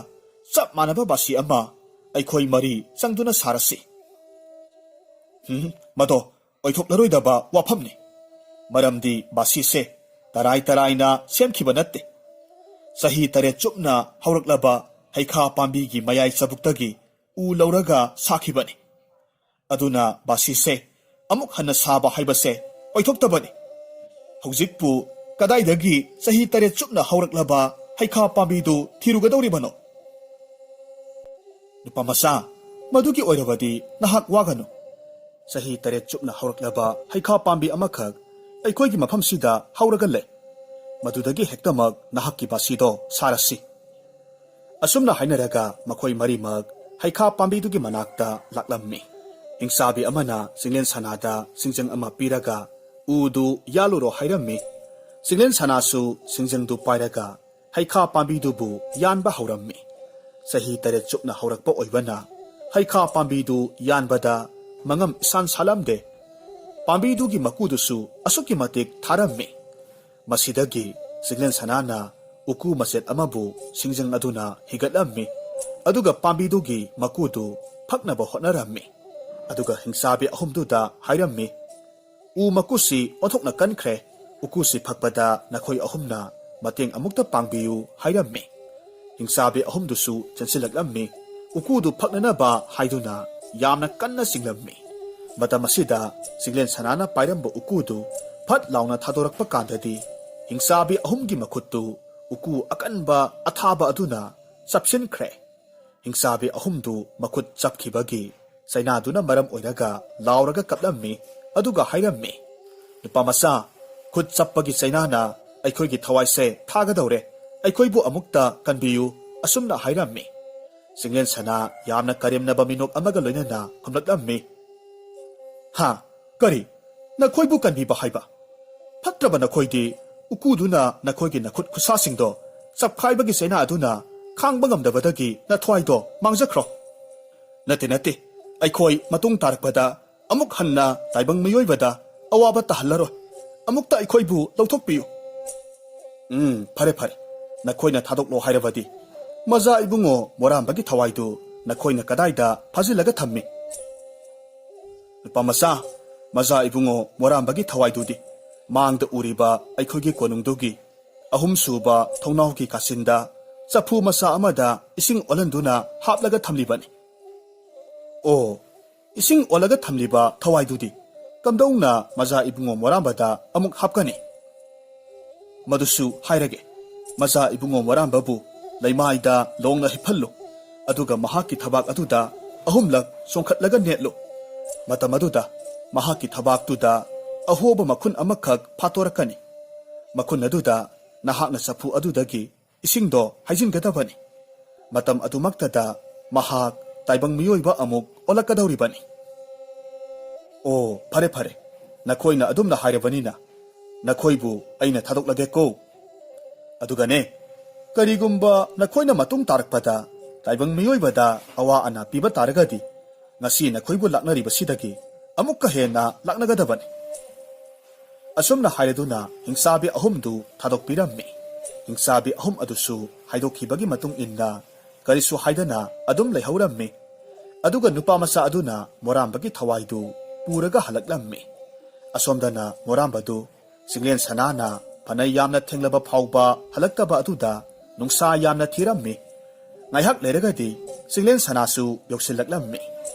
ꯆꯞ ꯃꯥꯟꯅꯕ ꯕꯥꯁꯤ ꯑꯃ ꯑꯩꯈꯣꯏ ꯃꯔꯤ ꯆꯪꯗꯨꯅ ꯁꯥꯔꯁꯤ꯫" "ꯍꯨꯝ, ꯃꯗꯣ ꯑꯣꯏꯊꯣꯛꯂꯔꯣꯏꯗꯕ ꯋꯥꯐꯝꯅꯤ꯫ ꯃꯔꯝꯗꯤ ꯕꯥꯁꯤꯁꯦ ꯇꯔꯥꯏ ꯇꯔꯥꯏꯅ ꯁꯦꯝꯈꯤꯕ ꯅꯠꯇꯦ꯫ ꯆꯍꯤ ꯇꯔꯦꯠ ꯆꯨꯞꯅ ꯍꯧꯔꯛꯂꯕ ꯍꯩꯈꯥ ꯄꯥꯝꯕꯤꯒꯤ ꯃꯌꯥꯏ ꯆꯕꯨꯛꯇꯒꯤ ꯎ ꯂꯧꯔꯒ ꯁꯥꯈꯤꯕꯅꯤ꯫ ꯑꯗꯨꯅ ꯕꯥꯁꯤꯁꯦ ꯑꯃꯨꯛ ꯍꯟꯅ ꯁꯥꯕ ꯍꯥꯏꯕꯁꯦ ꯑꯣꯏꯊꯣꯛꯇꯕꯅꯤ꯫ ꯍꯧꯖꯤꯛꯄꯨ ꯀꯗꯥꯏꯗꯒꯤ ꯆꯍꯤ ꯇꯔꯦꯠ ꯆꯨꯞꯅ ꯍꯧꯔꯛꯂꯕ ꯍꯩꯈꯥ ꯄꯥꯝꯕꯤꯗꯨ ꯊꯤꯔꯨꯒꯗꯧꯔꯤꯕꯅꯣ?" "ꯅꯨꯄꯥ ꯃꯆꯥ, ꯃꯗꯨꯒꯤ ꯑꯣꯏꯔꯕꯗꯤ ꯅꯍꯥꯛ ꯋꯥꯒꯅꯨ꯫ ꯆꯍꯤ ꯇꯔꯦꯠ ꯆꯨꯞꯅ ꯍꯧꯔꯛꯂꯕ ꯍꯩꯈꯥ ꯄꯥꯝꯕꯤ ꯑꯃꯈꯛ ꯑꯩꯈꯣꯏꯒꯤ ꯃꯐꯝꯁꯤꯗ ꯍꯧꯔꯒ ꯂꯩ꯫ ꯃꯗꯨꯗꯒꯤ ꯍꯦꯛꯇꯃꯛ ꯅꯍꯥꯛꯀꯤ ꯕꯥꯁꯤꯗꯣ ꯁꯥꯔꯁꯤ꯫" ꯑꯁꯨꯝꯅ ꯍꯥꯏꯅꯔꯒ ꯃꯈꯣꯏ ꯃꯔꯤꯃꯛ ꯍꯩꯈꯥ ꯄꯥꯝꯕꯤꯗꯨꯒꯤ ꯃꯅꯥꯛꯇ ꯂꯥꯛꯂꯝꯃꯤ꯫ ꯍꯤꯡꯆꯥꯕꯤ ꯑꯃꯅ ꯆꯤꯡꯂꯦꯟ ꯁꯅꯥꯗ ꯁꯤꯡꯖꯪ ꯑꯃ ꯄꯤꯔꯒ ꯎꯗꯨ ꯌꯥꯜꯂꯨꯔꯣ ꯍꯥꯏꯔꯝꯃꯤ꯫ ꯆꯤꯡꯂꯦꯟ ꯁꯅꯥꯁꯨ ꯁꯤꯡꯖꯪꯗꯨ ꯄꯥꯏꯔꯒ ꯍꯩꯈꯥ ꯄꯥꯝꯕꯤꯗꯨꯕꯨ ꯌꯥꯟꯕ ꯍꯧꯔꯝꯃꯤ꯫ ꯆꯍꯤ ꯇꯔꯦꯠ ꯆꯨꯞꯅ ꯍꯧꯔꯛꯄ ꯑꯣꯏꯕꯅ ꯍꯩꯈꯥ ꯄꯥꯝꯕꯤꯗꯨ ꯌꯥꯟꯕꯗ ꯃꯉꯝ ꯏꯁꯥꯟ ꯁꯥꯜꯂꯝꯗꯦ꯫ ꯄꯥꯝꯕꯤꯗꯨꯒꯤ ꯃꯀꯨꯗꯨꯁꯨ ꯑꯁꯨꯛꯀꯤ ꯃꯇꯤꯛ ꯊꯥꯔꯝꯃꯤ꯫ ꯃꯁꯤꯗꯒꯤ ꯆꯤꯡꯂꯦꯟ ꯁꯅꯥꯅ ꯎꯀꯨ ꯃꯆꯦꯠ ꯑꯃꯕꯨ ꯁꯤꯡꯖꯪ ꯑꯗꯨꯅ ꯍꯤꯒꯠꯂꯝꯃꯤ꯫ ꯑꯗꯨꯒ ꯄꯥꯝꯕꯤꯗꯨꯒꯤ ꯃꯀꯨꯗꯨ ꯐꯛꯅꯕ ꯍꯣꯠꯅꯔꯝꯃꯤ꯫ ꯑꯗꯨꯒ ꯍꯤꯡꯆꯥꯕꯤ ꯑꯍꯨꯝꯗꯨꯗ ꯍꯥꯏꯔꯝꯃꯤ, "ꯎ ꯃꯀꯨꯁꯤ ꯑꯣꯟꯊꯣꯛꯅ ꯀꯟꯈ꯭ꯔꯦ꯫ ꯎꯀꯨꯁꯤ ꯐꯛꯄꯗ ꯅꯈꯣꯏ ꯑꯍꯨꯝꯅ ꯃꯇꯦꯡ ꯑꯃꯨꯛꯇ ꯄꯥꯡꯕꯤꯌꯨ" ꯍꯥꯏꯔꯝꯃꯤ꯫ ꯍꯤꯡꯆꯥꯕꯤ ꯑꯍꯨꯝꯗꯨꯁꯨ ꯆꯦꯟꯁꯤꯜꯂꯛꯂꯝꯃꯤ꯫ ꯎꯀꯨꯗꯨ ꯐꯛꯅꯅꯕ ꯍꯥꯏꯗꯨꯅ ꯌꯥꯝꯅ ꯀꯟꯅ ꯆꯤꯡꯂꯝꯃꯤ꯫ ꯃꯇꯝ ꯑꯁꯤꯗ ꯆꯤꯡꯂꯦꯟ ꯁꯅꯥꯅ ꯄꯥꯏꯔꯝꯕ ꯎꯀꯨꯗꯨ ꯐꯠ ꯂꯥꯎꯅ ꯊꯥꯗꯣꯔꯛꯄ ꯀꯥꯟꯗꯗꯤ, ꯍꯤꯡꯆꯥꯕꯤ ꯑꯍꯨꯝꯒꯤ ꯃꯈꯨꯠꯇꯨ ꯎꯀꯨ ꯑꯀꯟꯕ ꯑꯊꯥꯕ ꯑꯗꯨꯅ ꯆꯞꯁꯤꯟꯈ꯭ꯔꯦ꯫ ꯍꯤꯡꯆꯥꯕꯤ ꯑꯍꯨꯝꯗꯨ ꯃꯈꯨꯠ ꯆꯞꯈꯤꯕꯒꯤ ꯆꯩꯅꯥꯗꯨꯅ ꯃꯔꯝ ꯑꯣꯏꯔꯒ ꯂꯥꯎꯔꯒ ꯀꯞꯂꯝꯃꯤ꯫ ꯑꯗꯨꯒ ꯍꯥꯏꯔꯝꯃꯤ, "ꯅꯨꯄꯥ ꯃꯆꯥ, ꯈꯨꯠ ꯆꯞꯄꯒꯤ ꯆꯩꯅꯥꯅ ꯑꯩꯈꯣꯏꯒꯤ ꯊꯋꯥꯏꯁꯦ ꯊꯥꯒꯗꯧꯔꯦ꯫ ꯑꯩꯈꯣꯏꯕꯨ ꯑꯃꯨꯛꯇ ꯀꯟꯕꯤꯌꯨ" ꯑꯁꯨꯝꯅ ꯍꯥꯏꯔꯝꯃꯤ꯫ ꯆꯤꯡꯂꯦꯟ ꯁꯅꯥ ꯌꯥꯝꯅ ꯀꯔꯦꯝꯅꯕ ꯃꯤꯅꯣꯛ ꯑꯃꯒ ꯂꯣꯏꯅꯅ ꯈꯨꯝꯂꯛꯂꯝꯃꯤ, "ꯍꯥ? ꯀꯔꯤ? ꯅꯈꯣꯏꯕꯨ ꯀꯟꯕꯤꯕ ꯍꯥꯏꯕ? ꯐꯠꯇ꯭ꯔꯕ ꯅꯈꯣꯏꯗꯤ! ꯎꯀꯨꯗꯨꯅ ꯅꯈꯣꯏꯒꯤ ꯅꯈꯨꯠ ꯈꯨꯠꯁꯥꯁꯤꯡꯗꯣ ꯆꯞꯈꯥꯏꯕꯒꯤ ꯆꯩꯅꯥ ꯑꯗꯨꯅ ꯈꯥꯡꯕ ꯉꯝꯗꯕꯗꯒꯤ ꯅꯊ꯭ꯋꯥꯏꯗꯣ ꯃꯥꯡꯖꯈ꯭ꯔꯣ꯫ ꯅꯠꯇꯦ, ꯅꯠꯇꯦ, ꯑꯩꯈꯣꯏ ꯃꯇꯨꯡ ꯇꯥꯔꯛꯄꯗ ꯑꯃꯨꯛ ꯍꯟꯅ ꯇꯥꯏꯕꯪ ꯃꯤꯑꯣꯏꯕꯗ ꯑꯋꯥꯕ ꯇꯥꯍꯜꯂꯔꯣꯏ꯫ ꯑꯃꯨꯛꯇ ꯑꯩꯈꯣꯏꯕꯨ ꯂꯧꯊꯣꯛꯄꯤꯌꯨ"꯫ "ꯎꯝ, ꯐꯔꯦ, ꯐꯔꯦ꯫ ꯅꯈꯣꯏꯅ ꯊꯥꯗꯣꯛꯂꯣ ꯍꯥꯏꯔꯕꯗꯤ꯫ ꯃꯖꯥ ꯏꯕꯨꯡꯉꯣ ꯃꯣꯔꯥꯝꯕꯒꯤ ꯊꯋꯥꯏꯗꯨ ꯅꯈꯣꯏꯅ ꯀꯗꯥꯏꯗ ꯐꯥꯖꯤꯜꯂꯒ ꯊꯝꯃꯤ?" "ꯅꯨꯄꯥ ꯃꯆꯥ, ꯃꯖꯥ ꯏꯕꯨꯡꯉꯣ ꯃꯣꯔꯥꯝꯕꯒꯤ ꯊꯋꯥꯏꯗꯨꯗꯤ ꯃꯥꯡꯗ ꯎꯔꯤꯕ ꯑꯩꯈꯣꯏꯒꯤ ꯀꯣꯅꯨꯡꯗꯨꯒꯤ ꯑꯍꯨꯝꯁꯨꯕ ꯊꯣꯡꯅꯥꯎꯒꯤ ꯀꯥꯆꯤꯟꯗ ꯆꯐꯨ ꯃꯆꯥ ꯑꯃꯗ ꯏꯁꯤꯡ ꯑꯣꯜꯍꯟꯗꯨꯅ ꯍꯥꯞꯂꯒ ꯊꯝꯂꯤꯕꯅꯤ"꯫ "ꯑꯣ, ꯏꯁꯤꯡ ꯑꯣꯜꯂꯒ ꯊꯝꯂꯤꯕ ꯊꯋꯥꯏꯗꯨꯗꯤ ꯀꯝꯗꯧꯅ ꯃꯖꯥ ꯏꯕꯨꯡꯉꯣ ꯃꯣꯔꯥꯝꯕꯗ ꯑꯃꯨꯛ ꯍꯥꯞꯀꯅꯤ?" "ꯃꯗꯨꯁꯨ ꯍꯥꯏꯔꯒꯦ꯫ ꯃꯖꯥ ꯏꯕꯨꯡꯉꯣ ꯃꯣꯔꯥꯝꯕꯕꯨ ꯂꯩꯃꯥꯏꯗ ꯂꯣꯡꯅ ꯍꯤꯞꯍꯜꯂꯨ꯫ ꯑꯗꯨꯒ ꯃꯍꯥꯛꯀꯤ ꯊꯕꯥꯛ ꯑꯗꯨꯗ ꯑꯍꯨꯝꯂꯛ ꯆꯣꯡꯈꯠꯂꯒ ꯅꯦꯠꯂꯨ꯫ ꯃꯇꯝ ꯑꯗꯨꯗ ꯃꯍꯥꯛꯀꯤ ꯊꯕꯥꯛꯇꯨꯗ ꯑꯍꯣꯕ ꯃꯈꯨꯟ ꯑꯃꯈꯛ ꯐꯥꯠꯇꯣꯔꯛꯀꯅꯤ꯫ ꯃꯈꯨꯟ ꯑꯗꯨꯗ ꯅꯍꯥꯛꯅ ꯆꯐꯨ ꯑꯗꯨꯗꯒꯤ ꯏꯁꯤꯡꯗꯣ ꯍꯩꯖꯤꯟꯒꯗꯕꯅꯤ꯫ ꯃꯇꯝ ꯑꯗꯨꯃꯛꯇꯗ ꯃꯍꯥꯛ ꯇꯥꯏꯕꯪ ꯃꯤꯑꯣꯏꯕ ꯑꯃꯨꯛ ꯑꯣꯜꯂꯛꯀꯗꯧꯔꯤꯕꯅꯤ"꯫ "ꯑꯣ, ꯐꯔꯦ, ꯐꯔꯦ꯫ ꯅꯈꯣꯏꯅ ꯑꯗꯨꯝꯅ ꯍꯥꯏꯔꯕꯅꯤꯅ ꯅꯈꯣꯏꯕꯨ ꯑꯩꯅ ꯊꯥꯗꯣꯛꯂꯒꯦꯀꯣ꯫ ꯑꯗꯨꯒꯅꯦ, ꯀꯔꯤꯒꯨꯝꯕ ꯅꯈꯣꯏꯅ ꯃꯇꯨꯡ ꯇꯥꯔꯛꯄꯗ ꯇꯥꯏꯕꯪ ꯃꯤꯑꯣꯏꯕꯗ ꯑꯋꯥ ꯑꯅꯥ ꯄꯤꯕ ꯇꯥꯔꯒꯗꯤ, ꯉꯁꯤ ꯅꯈꯣꯏꯕꯨ ꯂꯥꯛꯅꯔꯤꯕꯁꯤꯗꯒꯤ ꯑꯃꯨꯛꯀ ꯍꯦꯟꯅ ꯂꯥꯛꯅꯒꯗꯕꯅꯤ꯫ ꯑꯁꯨꯝꯅ ꯍꯥꯏꯔꯗꯨꯅ ꯍꯤꯡꯆꯥꯕꯤ ꯑꯍꯨꯝꯗꯨ ꯊꯥꯗꯣꯛꯄꯤꯔꯝꯃꯤ꯫ ꯍꯤꯡꯆꯥꯕꯤ ꯑꯍꯨꯝ ꯑꯗꯨꯁꯨ ꯍꯥꯏꯗꯣꯛꯈꯤꯕꯒꯤ ꯃꯇꯨꯡ ꯏꯟꯅ ꯀꯔꯤꯁꯨ ꯍꯥꯏꯗꯅ ꯑꯗꯨꯝ ꯂꯩꯍꯧꯔꯝꯃꯤ꯫ ꯑꯗꯨꯒ ꯅꯨꯄꯥ ꯃꯆꯥ ꯑꯗꯨꯅ ꯃꯣꯔꯥꯝꯕꯒꯤ ꯊꯋꯥꯏꯗꯨ ꯄꯨꯔꯒ ꯍꯜꯂꯛꯂꯝꯃꯤ꯫ ꯑꯁꯣꯝꯗꯅ ꯃꯣꯔꯥꯝꯕꯗꯨ ꯆꯤꯡꯂꯦꯟ ꯁꯅꯥꯅ ꯐꯅ ꯌꯥꯝꯅ ꯊꯦꯡꯂꯕ ꯐꯥꯎꯕ ꯍꯜꯂꯛꯇꯕ ꯑꯗꯨꯗ ꯅꯨꯡꯁꯥ ꯌꯥꯝꯅ ꯊꯤꯔꯝꯃꯤ꯫ ꯉꯥꯏꯍꯥꯛ ꯂꯩꯔꯒꯗꯤ ꯆꯤꯡꯂꯦꯟ ꯁꯅꯥꯁꯨ ꯌꯧꯁꯤꯜꯂꯛꯂꯝꯃꯤ꯫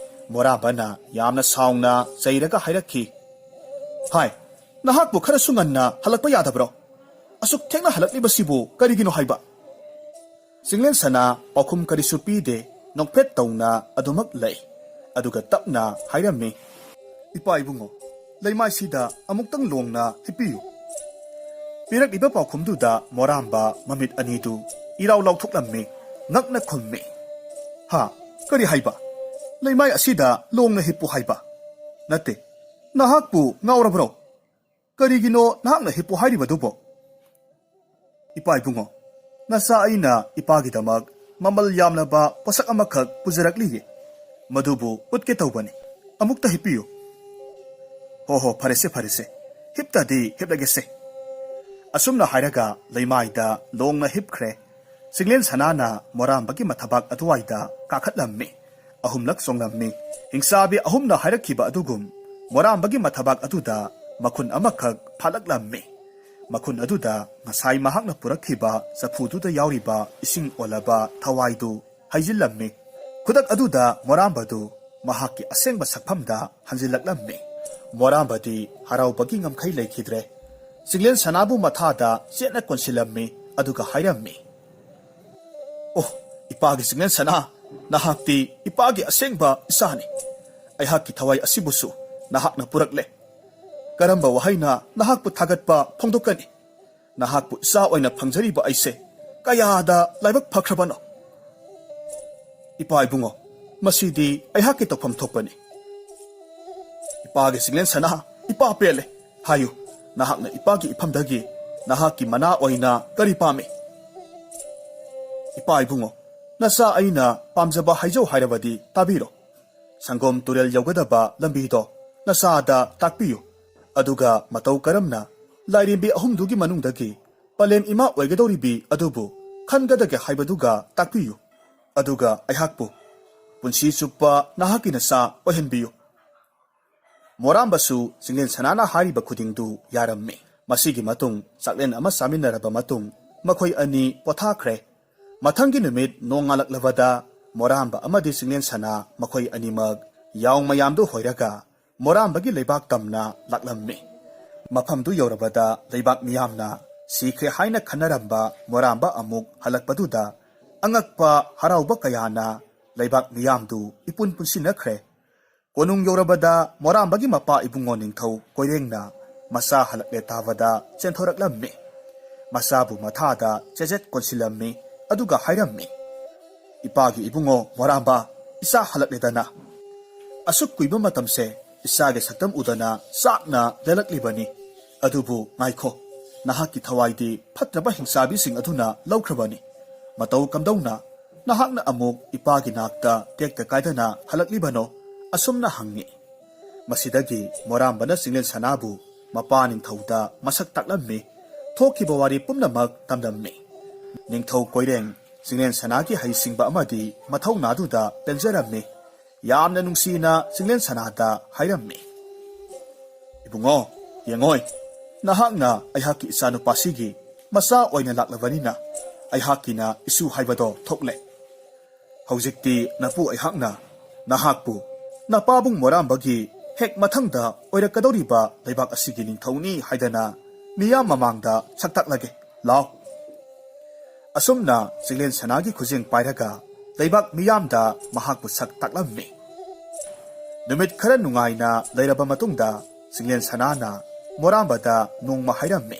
ꯃꯣꯔꯥꯝꯕꯅ ꯌꯥꯝꯅ ꯁꯥꯎꯅ ꯆꯩꯔꯒ ꯍꯥꯏꯔꯛꯈꯤ, "ꯍꯥꯏ, ꯅꯍꯥꯛꯄꯨ ꯈꯔꯁꯨ ꯉꯟꯅ ꯍꯜꯂꯛꯄ ꯌꯥꯗꯕ꯭ꯔꯣ? ꯑꯁꯨꯛ ꯊꯦꯡꯅ ꯍꯜꯂꯛꯂꯤꯕꯁꯤꯕꯨ ꯀꯔꯤꯒꯤꯅꯣ ꯍꯥꯏꯕ?" ꯆꯤꯡꯂꯦꯟ ꯁꯅꯥ ꯄꯥꯎꯈꯨꯝ ꯀꯔꯤꯁꯨ ꯄꯤꯗꯦ, ꯅꯣꯛꯐꯦꯠ ꯇꯧꯅ ꯑꯗꯨꯃꯛ ꯂꯩ꯫ ꯑꯗꯨꯒ ꯇꯞꯅ ꯍꯥꯏꯔꯝꯃꯤ, "ꯏꯄꯥ ꯏꯕꯨꯡꯉꯣ, ꯂꯩꯃꯥꯏꯁꯤꯗ ꯑꯃꯨꯛꯇꯪ ꯂꯣꯡꯅ ꯍꯤꯞꯄꯤꯌꯨ꯫" ꯄꯤꯔꯛꯂꯤꯕ ꯄꯥꯎꯈꯨꯝꯗꯨꯗ ꯃꯣꯔꯥꯝꯕ ꯃꯃꯤꯠ ꯑꯅꯤꯗꯨ ꯏꯔꯥꯎ ꯂꯥꯎꯊꯣꯛꯂꯝꯃꯤ, ꯉꯛꯅ ꯈꯨꯝꯃꯤ, "ꯍꯥ? ꯀꯔꯤ ꯍꯥꯏꯕ? ꯂꯩꯃꯥꯏ ꯑꯁꯤꯗ ꯂꯣꯡꯅ ꯍꯤꯞꯄꯨ ꯍꯥꯏꯕ? ꯅꯠꯇꯦ, ꯅꯍꯥꯛꯄꯨ ꯉꯥꯎꯔꯕ꯭ꯔꯣ? ꯀꯔꯤꯒꯤꯅꯣ ꯅꯍꯥꯛꯅ ꯍꯤꯞꯄꯨ ꯍꯥꯏꯔꯤꯕꯗꯨꯕꯣ?" "ꯏꯄꯥ ꯏꯕꯨꯡꯉꯣ, ꯅꯆꯥ ꯑꯩꯅ ꯏꯄꯥꯒꯤꯗꯃꯛ ꯃꯃꯜ ꯌꯥꯝꯂꯕ ꯄꯣꯠꯁꯛ ꯑꯃꯈꯛ ꯄꯨꯖꯔꯛꯂꯤꯌꯦ꯫ ꯃꯗꯨꯕꯨ ꯎꯠꯀꯦ ꯇꯧꯕꯅꯤ꯫ ꯑꯃꯨꯛꯇ ꯍꯤꯞꯄꯤꯌꯨ꯫" "ꯍꯣ ꯍꯣ, ꯐꯔꯦꯁꯦ, ꯐꯔꯦꯁꯦ꯫ ꯍꯤꯞꯇꯗꯤ ꯍꯤꯞꯂꯒꯦꯁꯦ꯫" ꯑꯁꯨꯝꯅ ꯍꯥꯏꯔꯒ ꯂꯩꯃꯥꯏꯗ ꯂꯣꯡꯅ ꯍꯤꯞꯈ꯭ꯔꯦ꯫ ꯆꯤꯡꯂꯦꯟ ꯁꯅꯥꯅ ꯃꯣꯔꯥꯝꯕꯒꯤ ꯃꯊꯕꯥꯛ ꯑꯗꯨꯋꯥꯏꯗ ꯀꯥꯈꯠꯂꯝꯃꯤ꯫ ꯑꯍꯨꯝꯂꯛ ꯆꯣꯡꯂꯝꯃꯤ꯫ ꯍꯤꯡꯆꯥꯕꯤ ꯑꯍꯨꯝꯅ ꯍꯥꯏꯔꯛꯈꯤꯕ ꯑꯗꯨꯒꯨꯝ ꯃꯣꯔꯥꯝꯕꯒꯤ ꯃꯊꯕꯥꯛ ꯑꯗꯨꯗ ꯃꯈꯨꯟ ꯑꯃꯈꯛ ꯐꯥꯠꯂꯛꯂꯝꯃꯤ꯫ ꯃꯈꯨꯟ ꯑꯗꯨꯗ ꯉꯁꯥꯏ ꯃꯍꯥꯛꯅ ꯄꯨꯔꯛꯈꯤꯕ ꯆꯐꯨꯗꯨꯗ ꯌꯥꯎꯔꯤꯕ ꯏꯁꯤꯡ ꯑꯣꯜꯂꯕ ꯊꯋꯥꯏꯗꯨ ꯍꯩꯖꯤꯜꯂꯝꯃꯤ꯫ ꯈꯨꯗꯛ ꯑꯗꯨꯗ ꯃꯣꯔꯥꯝꯕꯗꯨ ꯃꯍꯥꯛꯀꯤ ꯑꯁꯦꯡꯕ ꯁꯛꯐꯝꯗ ꯍꯟꯖꯤꯜꯂꯛꯂꯝꯃꯤ꯫ ꯃꯣꯔꯥꯝꯕꯗꯤ ꯍꯔꯥꯎꯕꯒꯤ ꯉꯝꯈꯩ ꯂꯩꯈꯤꯗ꯭ꯔꯦ꯫ ꯆꯤꯡꯂꯦꯟ ꯁꯅꯥꯕꯨ ꯃꯊꯥꯗ ꯆꯦꯠꯅ ꯀꯣꯟꯁꯤꯜꯂꯝꯃꯤ, ꯑꯗꯨꯒ ꯍꯥꯏꯔꯝꯃꯤ, "ꯑꯣ, ꯏꯄꯥꯒꯤ ꯆꯤꯡꯂꯦꯟ ꯁꯅꯥ, ꯅꯍꯥꯛꯇꯤ ꯏꯄꯥꯒꯤ ꯑꯁꯦꯡꯕ ꯏꯆꯥꯅꯤ꯫ ꯑꯩꯍꯥꯛꯀꯤ ꯊꯋꯥꯏ ꯑꯁꯤꯕꯨꯁꯨ ꯅꯍꯥꯛꯅ ꯄꯨꯔꯛꯂꯦ꯫ ꯀꯔꯝꯕ ꯋꯥꯍꯩꯅ ꯅꯍꯥꯛꯄꯨ ꯊꯥꯒꯠꯄ ꯐꯣꯡꯗꯣꯛꯀꯅꯤ? ꯅꯍꯥꯛꯄꯨ ꯏꯆꯥ ꯑꯣꯏꯅ ꯐꯪꯖꯔꯤꯕ ꯑꯩꯁꯦ ꯀꯌꯥꯗ ꯂꯥꯏꯕꯛ ꯐꯈ꯭ꯔꯕꯅꯣ!" "ꯏꯄꯥ ꯏꯕꯨꯡꯉꯣ, ꯃꯁꯤꯗꯤ ꯑꯩꯍꯥꯛꯀꯤ ꯇꯧꯐꯝ ꯊꯣꯛꯄꯅꯤ꯫" "ꯏꯄꯥꯒꯤ ꯆꯤꯡꯂꯦꯟ ꯁꯅꯥ, ꯏꯄꯥ ꯄꯦꯜꯂꯦ꯫ ꯍꯥꯏꯌꯨ, ꯅꯍꯥꯛꯅ ꯏꯄꯥꯒꯤ ꯏꯐꯝꯗꯒꯤ ꯅꯍꯥꯛꯀꯤ ꯃꯅꯥ ꯑꯣꯏꯅ ꯀꯔꯤ ꯄꯥꯝꯃꯤ?" "ꯏꯄꯥ ꯏꯕꯨꯡꯉꯣ, ꯅꯆꯥ ꯑꯩꯅ ꯄꯥꯝꯖꯕ ꯍꯥꯏꯖꯧ ꯍꯥꯏꯔꯕꯗꯤ ꯇꯥꯕꯤꯔꯣ꯫ ꯁꯪꯒꯣꯝ ꯇꯨꯔꯦꯜ ꯌꯧꯒꯗꯕ ꯂꯝꯕꯤꯗꯣ ꯅꯆꯥꯗ ꯇꯥꯛꯄꯤꯌꯨ꯫ ꯑꯗꯨꯒ ꯃꯇꯧ ꯀꯔꯝꯅ ꯂꯥꯏꯔꯦꯝꯕꯤ ꯑꯍꯨꯝꯗꯨꯒꯤ ꯃꯅꯨꯡꯗꯒꯤ ꯄꯂꯦꯝ ꯏꯃꯥ ꯑꯣꯏꯒꯗꯧꯔꯤꯕꯤ ꯑꯗꯨꯕꯨ ꯈꯟꯒꯗꯒꯦ ꯍꯥꯏꯕꯗꯨꯒ ꯇꯥꯛꯄꯤꯌꯨ꯫ ꯑꯗꯨꯒ ꯑꯩꯍꯥꯛꯄꯨ ꯄꯨꯟꯁꯤ ꯆꯨꯞꯄ ꯅꯍꯥꯛꯀꯤ ꯅꯆꯥ ꯑꯣꯏꯍꯟꯕꯤꯌꯨ꯫" ꯃꯣꯔꯥꯝꯕꯁꯨ ꯆꯤꯡꯂꯦꯟ ꯁꯅꯥꯅ ꯍꯥꯏꯔꯤꯕ ꯈꯨꯗꯤꯡꯗꯨ ꯌꯥꯔꯝꯃꯤ꯫ ꯃꯁꯤꯒꯤ ꯃꯇꯨꯡ ꯆꯥꯛꯂꯦꯟ ꯑꯃ ꯆꯥꯃꯤꯟꯅꯔꯕ ꯃꯇꯨꯡ ꯃꯈꯣꯏ ꯑꯅꯤ ꯄꯣꯊꯥꯈ꯭ꯔꯦ꯫ ꯃꯊꯪꯒꯤ ꯅꯨꯃꯤꯠ ꯅꯣꯡꯉꯥꯜꯂꯛꯂꯕꯗ ꯃꯣꯔꯥꯝꯕ ꯑꯃꯗꯤ ꯆꯤꯡꯂꯦꯟ ꯁꯅꯥ ꯃꯈꯣꯏ ꯑꯅꯤꯃꯛ ꯌꯥꯎ ꯃꯌꯥꯝꯗꯨ ꯍꯣꯏꯔꯒ ꯃꯣꯔꯥꯝꯕꯒꯤ ꯂꯩꯕꯥꯛ ꯇꯝꯅ ꯂꯥꯛꯂꯝꯃꯤ꯫ ꯃꯐꯝꯗꯨ ꯌꯧꯔꯕꯗ ꯂꯩꯕꯥꯛ ꯃꯤꯌꯥꯝꯅ ꯁꯤꯈ꯭ꯔꯦ ꯍꯥꯏꯅ ꯈꯟꯅꯔꯝꯕ ꯃꯣꯔꯥꯝꯕ ꯑꯃꯨꯛ ꯍꯜꯂꯛꯄꯗꯨꯗ ꯑꯉꯛꯄ ꯍꯔꯥꯎꯕ ꯀꯌꯥꯅ ꯂꯩꯕꯥꯛ ꯃꯤꯌꯥꯝꯗꯨ ꯏꯄꯨꯟ ꯄꯨꯟꯁꯤꯟꯅꯈ꯭ꯔꯦ꯫ ꯀꯣꯅꯨꯡ ꯌꯧꯔꯕꯗ ꯃꯣꯔꯥꯝꯕꯒꯤ ꯃꯄꯥ ꯏꯕꯨꯡꯉꯣ ꯅꯤꯡꯊꯧ ꯀꯣꯏꯔꯦꯡꯅ ꯃꯆꯥ ꯍꯜꯂꯛꯂꯦ ꯇꯥꯕꯗ ꯆꯦꯟꯊꯣꯔꯛꯂꯝꯃꯤ꯫ ꯃꯆꯥꯕꯨ ꯃꯊꯥꯗ ꯆꯦꯖꯦꯠ ꯀꯣꯟꯁꯤꯜꯂꯝꯃꯤ꯫ ꯑꯗꯨꯒ ꯍꯥꯏꯔꯝꯃꯤ, "ꯏꯄꯥꯒꯤ ꯏꯕꯨꯡꯉꯣ ꯃꯣꯔꯥꯝꯕ, ꯏꯆꯥ ꯍꯜꯂꯛꯂꯦꯗꯅ꯫ ꯑꯁꯨꯛ ꯀꯨꯏꯕ ꯃꯇꯝꯁꯦ ꯏꯆꯥꯒꯤ ꯁꯛꯇꯝ ꯎꯗꯅ ꯆꯥꯛꯅ ꯂꯦꯜꯂꯛꯂꯤꯕꯅꯤ꯫ ꯑꯗꯨꯕꯨ ꯉꯥꯏꯈꯣ, ꯅꯍꯥꯛꯀꯤ ꯊꯋꯥꯏꯗꯤ ꯐꯠꯇ꯭ꯔꯕ ꯍꯤꯡꯆꯥꯕꯤꯁꯤꯡ ꯑꯗꯨꯅ ꯂꯧꯈ꯭ꯔꯕꯅꯤ꯫ ꯃꯇꯧ ꯀꯝꯗꯧꯅ ꯅꯍꯥꯛꯅ ꯑꯃꯨꯛ ꯏꯄꯥꯒꯤ ꯅꯥꯛꯇ ꯇꯦꯛꯇ ꯀꯥꯏꯗꯅ ꯍꯜꯂꯛꯂꯤꯕꯅꯣ?" ꯑꯁꯨꯝꯅ ꯍꯪꯉꯤ꯫ ꯃꯁꯤꯗꯒꯤ ꯃꯣꯔꯥꯝꯕꯅ ꯆꯤꯡꯂꯦꯟ ꯁꯅꯥꯕꯨ ꯃꯄꯥ ꯅꯤꯡꯊꯧꯗ ꯃꯁꯛ ꯇꯥꯛꯂꯝꯃꯤ꯫ ꯊꯣꯛꯈꯤꯕ ꯋꯥꯔꯤ ꯄꯨꯝꯅꯃꯛ ꯇꯝꯂꯝꯃꯤ꯫ ꯅꯤꯡꯊꯧ ꯀꯣꯏꯔꯦꯡ ꯆꯤꯡꯂꯦꯟ ꯁꯅꯥꯒꯤ ꯍꯩꯁꯤꯡꯕ ꯑꯃꯗꯤ ꯃꯊꯧꯅꯥꯗꯨꯗ ꯄꯦꯟꯖꯔꯝꯃꯤ꯫ ꯌꯥꯝꯅ ꯅꯨꯡꯁꯤꯅ ꯆꯤꯡꯂꯦꯟ ꯁꯅꯥꯗ ꯍꯥꯏꯔꯝꯃꯤ, "ꯏꯕꯨꯡꯉꯣ, ꯌꯦꯡꯉꯣꯏ, ꯅꯍꯥꯛꯅ ꯑꯩꯍꯥꯛꯀꯤ ꯏꯆꯥꯅꯨꯄꯥꯁꯤꯒꯤ ꯃꯆꯥ ꯑꯣꯏꯅ ꯂꯥꯛꯂꯕꯅꯤꯅ ꯑꯩꯍꯥꯛꯀꯤꯅ ꯏꯁꯨ ꯍꯥꯏꯕꯗꯣ ꯊꯣꯛꯂꯦ꯫ ꯍꯧꯖꯤꯛꯇꯤ ꯅꯄꯨ ꯑꯩꯍꯥꯛꯅ ꯅꯍꯥꯛꯄꯨ ꯅꯄꯥꯕꯨꯡ ꯃꯣꯔꯥꯝꯕꯒꯤ ꯍꯦꯛ ꯃꯊꯪꯗ ꯑꯣꯏꯔꯛꯀꯗꯧꯔꯤꯕ ꯂꯩꯕꯥꯛ ꯑꯁꯤꯒꯤ ꯅꯤꯡꯊꯧꯅꯤ ꯍꯥꯏꯗꯅ ꯃꯤꯌꯥꯝ ꯃꯃꯥꯡꯗ ꯁꯛꯇꯥꯛꯂꯒꯦ꯫ ꯂꯥꯎ꯫" ꯑꯁꯨꯝꯅ ꯆꯤꯡꯂꯦꯟ ꯁꯅꯥꯒꯤ ꯈꯨꯖꯦꯡ ꯄꯥꯏꯔꯒ ꯂꯩꯕꯥꯛ ꯃꯤꯌꯥꯝꯗ ꯃꯍꯥꯛꯄꯨ ꯁꯛ ꯇꯥꯛꯂꯝꯃꯤ꯫ ꯅꯨꯃꯤꯠ ꯈꯔ ꯅꯨꯡꯉꯥꯏꯅ ꯂꯩꯔꯕ ꯃꯇꯨꯡꯗ ꯆꯤꯡꯂꯦꯟ ꯁꯅꯥꯅ ꯃꯣꯔꯥꯝꯕꯗ ꯅꯣꯡꯃ ꯍꯥꯏꯔꯝꯃꯤ,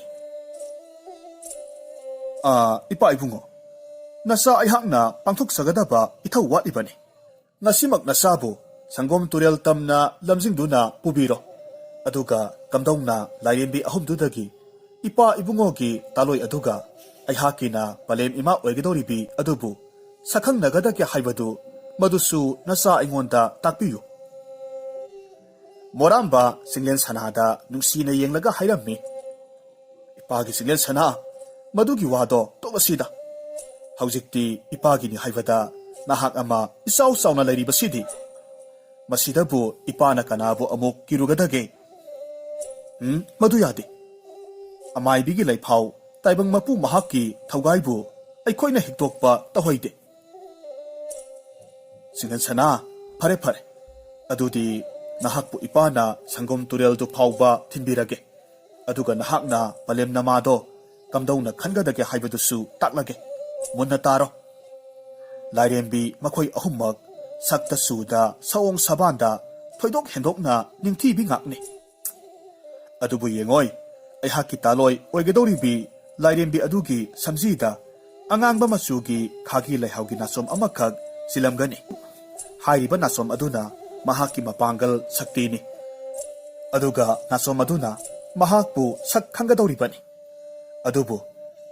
"ꯑ, ꯏꯄꯥ ꯏꯕꯨꯡꯉꯣ, ꯅꯆꯥ ꯑꯩꯍꯥꯛꯅ ꯄꯥꯡꯊꯣꯛꯆꯒꯗꯕ ꯏꯊꯧ ꯋꯥꯠꯂꯤꯕꯅꯤ꯫ ꯉꯁꯤꯃꯛ ꯅꯆꯥꯕꯨ ꯁꯪꯒꯣꯝ ꯇꯨꯔꯦꯜ ꯇꯝꯅ ꯂꯝꯖꯤꯡꯗꯨꯅ ꯄꯨꯕꯤꯔꯣ꯫ ꯑꯗꯨꯒ ꯀꯝꯗꯧꯅ ꯂꯥꯏꯔꯦꯝꯕꯤ ꯑꯍꯨꯝꯗꯨꯗꯒꯤ ꯏꯄꯥ ꯏꯕꯨꯡꯉꯣꯒꯤ ꯇꯥꯂꯣꯏ ꯑꯗꯨꯒ ꯑꯩꯍꯥꯛꯀꯤꯅ ꯄꯂꯦꯝ ꯏꯃꯥ ꯑꯣꯏꯒꯗꯧꯔꯤꯕꯤ ꯑꯗꯨꯕꯨ ꯁꯛꯈꯪꯅꯒꯗꯒꯦ ꯍꯥꯏꯕꯗꯨ ꯃꯗꯨꯁꯨ ꯅꯆꯥ ꯑꯩꯉꯣꯟꯗ ꯇꯥꯛꯄꯤꯌꯨ꯫ ꯃꯣꯔꯥꯝꯕ ꯆꯤꯡꯂꯦꯟ ꯁꯅꯥꯗ ꯅꯨꯡꯁꯤꯅ ꯌꯦꯡꯂꯒ ꯍꯥꯏꯔꯝꯃꯤ, "ꯏꯄꯥꯒꯤ ꯆꯤꯡꯂꯦꯟ ꯁꯅꯥ, ꯃꯗꯨꯒꯤ ꯋꯥꯗꯣ ꯇꯣꯛꯂꯁꯤꯗ꯫ ꯍꯧꯖꯤꯛꯇꯤ ꯏꯄꯥꯒꯤꯅꯤ ꯍꯥꯏꯕꯗ ꯅꯍꯥꯛ ꯑꯃ ꯏꯆꯥꯎ ꯆꯥꯎꯅ ꯂꯩꯔꯤꯕꯁꯤꯗꯤ꯫ ꯃꯁꯤꯗꯕꯨ ꯏꯄꯥꯅ ꯀꯅꯥꯕꯨ ꯑꯃꯨꯛ ꯀꯤꯔꯨꯒꯗꯒꯦ? ꯎꯝ, ꯃꯗꯨ ꯌꯥꯗꯦ꯫ ꯑꯃꯥꯏꯕꯤꯒꯤ ꯂꯩꯐꯥꯎ ꯇꯥꯏꯕꯪ ꯃꯄꯨ ꯃꯍꯥꯛꯀꯤ ꯊꯧꯒꯥꯏꯕꯨ ꯑꯩꯈꯣꯏꯅ ꯍꯤꯛꯇꯣꯛꯄ ꯇꯧꯍꯩꯗꯦ꯫" "ꯆꯤꯡꯂꯦꯟ ꯁꯅꯥ, ꯐꯔꯦ ꯐꯔꯦ, ꯑꯗꯨꯗꯤ ꯅꯍꯥꯛꯄꯨ ꯏꯄꯥꯅ ꯁꯪꯒꯣꯝ ꯇꯨꯔꯦꯜꯗꯨ ꯐꯥꯎꯕ ꯊꯤꯟꯕꯤꯔꯒꯦ꯫ ꯑꯗꯨꯒ ꯅꯍꯥꯛꯅ ꯄꯂꯦꯝ ꯅꯃꯥꯗꯣ ꯀꯝꯗꯧꯅ ꯈꯟꯒꯗꯒꯦ ꯍꯥꯏꯕꯗꯨꯁꯨ ꯇꯥꯛꯂꯒꯦ꯫ ꯃꯨꯟꯅ ꯇꯥꯔꯣ꯫ ꯂꯥꯏꯔꯦꯝꯕꯤ ꯃꯈꯣꯏ ꯑꯍꯨꯝꯃꯛ ꯁꯛꯇ ꯆꯨꯗ ꯁꯑꯣꯡ ꯁꯕꯥꯟꯗ ꯊꯣꯏꯗꯣꯛ ꯍꯦꯟꯗꯣꯛꯅ ꯅꯤꯡꯊꯤꯕꯤ ꯉꯥꯛꯅꯤ꯫ ꯑꯗꯨꯕꯨ ꯌꯦꯡꯉꯣꯏ, ꯑꯩꯍꯥꯛꯀꯤ ꯇꯥꯂꯣꯏ ꯑꯣꯏꯒꯗꯧꯔꯤꯕꯤ ꯂꯥꯏꯔꯦꯝꯕꯤ ꯑꯗꯨꯒꯤ ꯁꯝꯖꯤꯗ ꯑꯉꯥꯡꯕ ꯃꯆꯨꯒꯤ ꯈꯥꯒꯤ ꯂꯩꯍꯥꯎꯒꯤ ꯅꯥꯆꯣꯝ ꯑꯃꯈꯛ ꯆꯤꯜꯂꯝꯒꯅꯤ꯫ ꯍꯥꯏꯔꯤꯕ ꯅꯥꯆꯣꯝ ꯑꯗꯨꯅ ꯃꯍꯥꯛꯀꯤ ꯃꯄꯥꯡꯒꯜ ꯁꯛꯇꯤꯅꯤ꯫ ꯑꯗꯨꯒ ꯅꯥꯆꯣꯝ ꯑꯗꯨꯅ ꯃꯍꯥꯛꯄꯨ ꯁꯛ ꯈꯪꯒꯗꯧꯔꯤꯕꯅꯤ꯫ ꯑꯗꯨꯕꯨ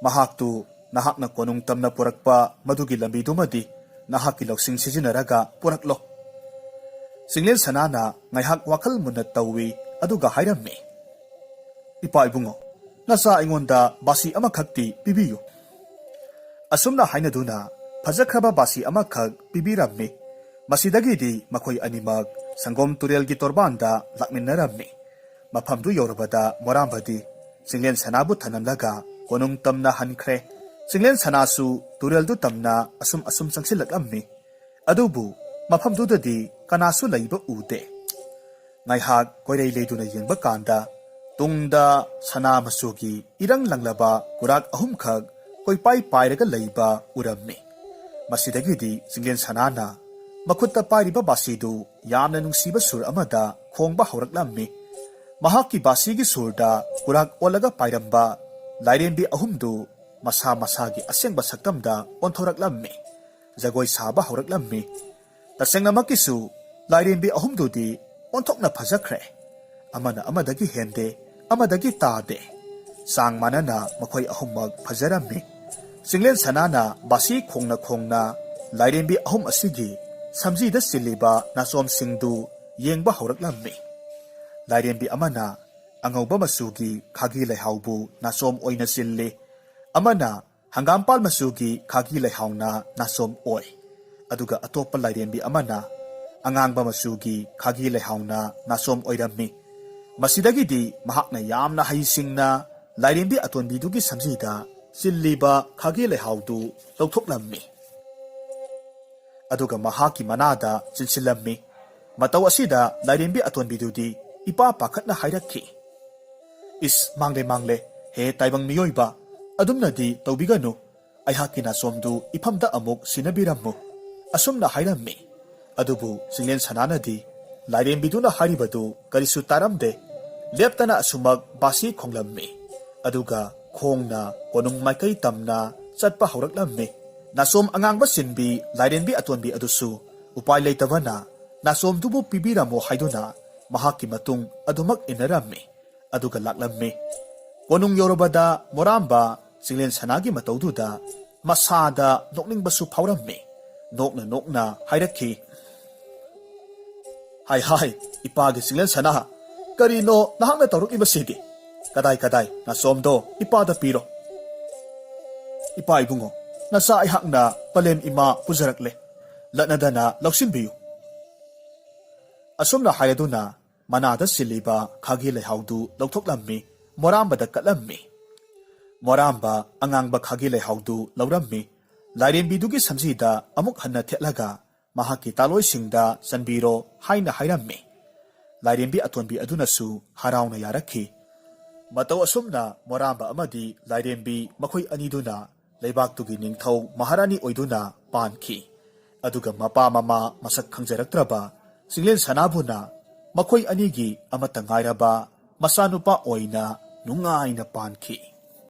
ꯃꯍꯥꯛꯇꯨ ꯅꯍꯥꯛꯅ ꯀꯣꯅꯨꯡ ꯇꯝꯅ ꯄꯨꯔꯛꯄ ꯃꯗꯨꯒꯤ ꯂꯝꯕꯤꯗꯨꯃꯗꯤ ꯅꯍꯥꯛꯀꯤ ꯂꯧꯁꯤꯡ ꯁꯤꯖꯤꯟꯅꯔꯒ ꯄꯨꯔꯛꯂꯣ꯫" ꯆꯤꯡꯂꯦꯟ ꯁꯅꯥꯅ ꯉꯥꯏꯍꯥꯛ ꯋꯥꯈꯜ ꯃꯨꯟꯅ ꯇꯧꯏ, ꯑꯗꯨꯒ ꯍꯥꯏꯔꯝꯃꯤ, "ꯏꯄꯥ ꯏꯕꯨꯡꯉꯣ, ꯅꯆꯥ ꯑꯩꯉꯣꯟꯗ ꯕꯥꯁꯤ ꯑꯃꯈꯛꯇꯤ ꯄꯤꯕꯤꯌꯨ꯫" ꯑꯁꯨꯝꯅ ꯍꯥꯏꯅꯗꯨꯅ ꯐꯖꯈ꯭ꯔꯕ ꯕꯥꯁꯤ ꯑꯃꯈꯛ ꯄꯤꯕꯤꯔꯝꯃꯤ꯫ ꯃꯁꯤꯗꯒꯤꯗꯤ ꯃꯈꯣꯏ ꯑꯅꯤꯃꯛ ꯁꯪꯒꯣꯝ ꯇꯨꯔꯦꯜꯒꯤ ꯇꯣꯔꯕꯥꯟꯗ ꯂꯥꯛꯃꯤꯟꯅꯔꯝꯃꯤ꯫ ꯃꯐꯝꯗꯨ ꯌꯧꯔꯕꯗ ꯃꯣꯔꯥꯝꯕꯗꯤ ꯆꯤꯡꯂꯦꯟ ꯁꯅꯥꯕꯨ ꯊꯅꯝꯂꯒ ꯀꯣꯅꯨꯡ ꯇꯝꯅ ꯍꯟꯈ꯭ꯔꯦ꯫ ꯆꯤꯡꯂꯦꯟ ꯁꯅꯥꯁꯨ ꯇꯨꯔꯦꯜꯗꯨ ꯇꯝꯅ ꯑꯁꯨꯝ ꯑꯁꯨꯝ ꯆꯪꯁꯤꯜꯂꯛꯂꯝꯃꯤ꯫ ꯑꯗꯨꯕꯨ ꯃꯐꯝꯗꯨꯗꯗꯤ ꯀꯅꯥꯁꯨ ꯂꯩꯕ ꯎꯗꯦ꯫ ꯉꯥꯏꯍꯥꯛ ꯀꯣꯏꯔꯩ ꯂꯩꯗꯨꯅ ꯌꯦꯡꯕ ꯀꯥꯟꯗ ꯇꯨꯡꯗ ꯁꯅꯥ ꯃꯆꯨꯒꯤ ꯏꯔꯪ ꯂꯪꯂꯕ ꯀꯨꯔꯥꯛ ꯑꯍꯨꯝꯈꯛ ꯀꯣꯏꯄꯥꯏ ꯄꯥꯏꯔꯒ ꯂꯩꯕ ꯎꯔꯝꯃꯤ꯫ ꯃꯁꯤꯗꯒꯤꯗꯤ ꯆꯤꯡꯂꯦꯟ ꯁꯅꯥꯅ ꯃꯈꯨꯠꯇ ꯄꯥꯏꯔꯤꯕ ꯕꯥꯁꯤꯗꯨ ꯌꯥꯝꯅ ꯅꯨꯡꯁꯤꯕ ꯁꯨꯔ ꯑꯃꯗ ꯈꯣꯡꯕ ꯍꯧꯔꯛꯂꯝꯃꯤ꯫ ꯃꯍꯥꯛꯀꯤ ꯕꯥꯁꯤꯒꯤ ꯁꯨꯔꯗ ꯀꯨꯔꯥꯛ ꯑꯣꯜꯂꯒ ꯄꯥꯏꯔꯝꯕ ꯂꯥꯏꯔꯦꯝꯕꯤ ꯑꯍꯨꯝꯗꯨ ꯃꯁꯥ ꯃꯁꯥꯒꯤ ꯑꯁꯦꯡꯕ ꯁꯛꯇꯝꯗ ꯑꯣꯟꯊꯣꯔꯛꯂꯝꯃꯤ꯫ ꯖꯒꯣꯏ ꯁꯥꯕ ꯍꯧꯔꯛꯂꯝꯃꯤ꯫ ꯇꯁꯦꯡꯅꯃꯛꯀꯤꯁꯨ ꯂꯥꯏꯔꯦꯝꯕꯤ ꯑꯍꯨꯝꯗꯨꯗꯤ ꯑꯣꯟꯊꯣꯛꯅ ꯐꯖꯈ꯭ꯔꯦ꯫ ꯑꯃꯅ ꯑꯃꯗꯒꯤ ꯍꯦꯟꯗꯦ, ꯑꯃꯗꯒꯤ ꯇꯥꯗꯦ꯫ ꯆꯥꯡ ꯃꯥꯟꯅꯅ ꯃꯈꯣꯏ ꯑꯍꯨꯝꯃꯛ ꯐꯖꯔꯝꯃꯤ꯫ ꯆꯤꯡꯂꯦꯟ ꯁꯅꯥꯅ ꯕꯥꯁꯤ ꯈꯣꯡꯅ ꯈꯣꯡꯅ ꯂꯥꯏꯔꯦꯝꯕꯤ ꯑꯍꯨꯝ ꯑꯁꯤꯒꯤ ꯁꯝꯖꯤꯗ ꯆꯤꯜꯂꯤꯕ ꯅꯥꯆꯣꯝꯁꯤꯡꯗꯨ ꯌꯦꯡꯕ ꯍꯧꯔꯛꯂꯝꯃꯤ꯫ ꯂꯥꯏꯔꯦꯝꯕꯤ ꯑꯃꯅ ꯑꯉꯧꯕ ꯃꯆꯨꯒꯤ ꯈꯥꯒꯤ ꯂꯩꯍꯥꯎꯕꯨ ꯅꯥꯆꯣꯝ ꯑꯣꯏꯅ ꯆꯤꯜꯂꯤ, ꯑꯃꯅ ꯍꯪꯒꯥꯝꯄꯥꯜ ꯃꯆꯨꯒꯤ ꯈꯥꯒꯤ ꯂꯩꯍꯥꯎꯅ ꯅꯥꯆꯣꯝ ꯑꯣꯏ, ꯑꯗꯨꯒ ꯑꯇꯣꯞꯄ ꯂꯥꯏꯔꯦꯝꯕꯤ ꯑꯃꯅ ꯑꯉꯥꯡꯕ ꯃꯆꯨꯒꯤ ꯈꯥꯒꯤ ꯂꯩꯍꯥꯎꯅ ꯅꯥꯆꯣꯝ ꯑꯣꯏꯔꯝꯃꯤ꯫ ꯃꯁꯤꯗꯒꯤꯗꯤ ꯃꯍꯥꯛꯅ ꯌꯥꯝꯅ ꯍꯩꯁꯤꯡꯅ ꯂꯥꯏꯔꯦꯝꯕꯤ ꯑꯇꯣꯟꯕꯤꯗꯨꯒꯤ ꯁꯝꯖꯤꯗ ꯆꯤꯜꯂꯤꯕ ꯈꯥꯒꯤ ꯂꯩꯍꯥꯎꯗꯨ ꯂꯧꯊꯣꯛꯂꯝꯃꯤ, ꯑꯗꯨꯒ ꯃꯍꯥꯛꯀꯤ ꯃꯅꯥꯗ ꯆꯤꯟꯁꯤꯜꯂꯝꯃꯤ꯫ ꯃꯇꯧ ꯑꯁꯤꯗ ꯂꯥꯏꯔꯦꯝꯕꯤ ꯑꯇꯣꯟꯕꯤꯗꯨꯗꯤ ꯏꯄꯥ ꯄꯥꯈꯠꯅ ꯍꯥꯏꯔꯛꯈꯤ, "ꯏꯁ, ꯃꯥꯡꯂꯦ, ꯃꯥꯡꯂꯦ, ꯍꯦ ꯇꯥꯏꯕꯪ ꯃꯤꯑꯣꯏꯕ, ꯑꯗꯨꯝꯅꯗꯤ ꯇꯧꯕꯤꯒꯅꯨ꯫ ꯑꯩꯍꯥꯛꯀꯤ ꯅꯥꯆꯣꯝꯗꯨ ꯏꯐꯝꯗ ꯑꯃꯨꯛ ꯁꯤꯟꯅꯕꯤꯔꯝꯃꯨ"꯫ ꯑꯁꯨꯝꯅ ꯍꯥꯏꯔꯝꯃꯤ꯫ ꯑꯗꯨꯕꯨ ꯆꯤꯡꯂꯦꯟ ꯁꯅꯥꯅꯗꯤ ꯂꯥꯏꯔꯦꯝꯕꯤꯗꯨꯅ ꯍꯥꯏꯔꯤꯕꯗꯨ ꯀꯔꯤꯁꯨ ꯇꯥꯔꯝꯗꯦ꯫ ꯂꯦꯞꯇꯅ ꯑꯁꯨꯃꯛ ꯕꯥꯁꯤ ꯈꯣꯡꯂꯝꯃꯤ꯫ ꯑꯗꯨꯒ ꯈꯣꯡꯅ ꯀꯣꯅꯨꯡ ꯃꯥꯏꯀꯩ ꯇꯝꯅ ꯆꯠꯄ ꯍꯧꯔꯛꯂꯝꯃꯤ꯫ ꯅꯥꯆꯣꯝ ꯑꯉꯥꯡꯕ ꯆꯤꯟꯕꯤ ꯂꯥꯏꯔꯦꯝꯕꯤ ꯑꯇꯣꯟꯕꯤ ꯑꯗꯨꯁꯨ ꯎꯄꯥꯏ ꯂꯩꯇꯕꯅ ꯅꯥꯆꯣꯝꯗꯨꯕꯨ ꯄꯤꯕꯤꯔꯝꯃꯣ ꯍꯥꯏꯗꯨꯅ ꯃꯍꯥꯛꯀꯤ ꯃꯇꯨꯡ ꯑꯗꯨꯃꯛ ꯏꯟꯅꯔꯝꯃꯤ꯫ ꯑꯗꯨꯒ ꯂꯥꯛꯂꯝꯃꯤ꯫ ꯀꯣꯅꯨꯡ ꯌꯧꯔꯕꯗ ꯃꯣꯔꯥꯝꯕ ꯆꯤꯡꯂꯦꯟ ꯁꯅꯥꯒꯤ ꯃꯇꯧꯗꯨꯗ ꯃꯁꯥꯗ ꯅꯣꯛꯅꯤꯡꯕꯁꯨ ꯐꯥꯎꯔꯝꯃꯤ꯫ ꯅꯣꯛꯅ ꯅꯣꯛꯅ ꯍꯥꯏꯔꯛꯈꯤ, "ꯍꯥꯏ ꯍꯥꯏ, ꯏꯄꯥꯒꯤ ꯆꯤꯡꯂꯦꯟ ꯁꯅꯥ, ꯀꯔꯤꯅꯣ ꯅꯍꯥꯛꯅ ꯇꯧꯔꯛꯂꯤꯕꯁꯤꯗꯤ? ꯀꯗꯥꯏ ꯀꯗꯥꯏ ꯅꯥꯆꯣꯝꯗꯣ ꯏꯄꯥꯗ ꯄꯤꯔꯣ꯫ ꯏꯄꯥ ꯏꯕꯨꯡꯉꯣ, ꯅꯆꯥ ꯑꯩꯍꯥꯛꯅ ꯄꯂꯦꯝ ꯏꯃꯥ ꯄꯨꯖꯔꯛꯂꯦ, ꯂꯠꯅꯗꯅ ꯂꯧꯁꯤꯟꯕꯤꯌꯨ"꯫ ꯑꯁꯨꯝꯅ ꯍꯥꯏꯔꯗꯨꯅ ꯃꯅꯥꯗ ꯁꯤꯜꯂꯤꯕ ꯈꯥꯒꯤ ꯂꯩꯍꯥꯎꯗꯨ ꯂꯧꯊꯣꯛꯂꯝꯃꯤ, ꯃꯣꯔꯥꯝꯕꯗ ꯀꯠꯂꯝꯃꯤ꯫ ꯃꯣꯔꯥꯝꯕ ꯑꯉꯥꯡꯕ ꯈꯥꯒꯤ ꯂꯩꯍꯥꯎꯗꯨ ꯂꯧꯔꯝꯃꯤ꯫ ꯂꯥꯏꯔꯦꯝꯕꯤꯗꯨꯒꯤ ꯁꯝꯖꯤꯗ ꯑꯃꯨꯛ ꯍꯟꯅ ꯊꯦꯠꯂꯒ ꯃꯍꯥꯛꯀꯤ ꯇꯥꯂꯣꯏꯁꯤꯡꯗ ꯆꯟꯕꯤꯔꯣ ꯍꯥꯏꯅ ꯍꯥꯏꯔꯝꯃꯤ꯫ ꯂꯥꯏꯔꯦꯝꯕꯤ ꯑꯇꯣꯟꯕꯤ ꯑꯗꯨꯅꯁꯨ ꯍꯔꯥꯎꯅ ꯌꯥꯔꯛꯈꯤ꯫ ꯃꯇꯧ ꯑꯁꯨꯝꯅ ꯃꯣꯔꯥꯝꯕ ꯑꯃꯗꯤ ꯂꯥꯏꯔꯦꯝꯕꯤ ꯃꯈꯣꯏ ꯑꯅꯤꯗꯨꯅ ꯂꯩꯕꯥꯛꯇꯨꯒꯤ ꯅꯤꯡꯊꯧ ꯃꯍꯥꯔꯥꯅꯤ ꯑꯣꯏꯗꯨꯅ ꯄꯥꯟꯈꯤ꯫ ꯑꯗꯨꯒ ꯃꯄꯥ ꯃꯃꯥ ꯃꯁꯛ ꯈꯪꯖꯔꯛꯇ꯭ꯔꯕ ꯆꯤꯡꯂꯦꯟ ꯁꯅꯥꯕꯨꯅ ꯃꯈꯣꯏ ꯑꯅꯤꯒꯤ ꯑꯃꯠꯇ ꯉꯥꯏꯔꯕ ꯃꯆꯥꯅꯨꯄꯥ ꯑꯣꯏꯅ ꯅꯨꯡꯉꯥꯏꯅ ꯄꯥꯟꯈꯤ꯫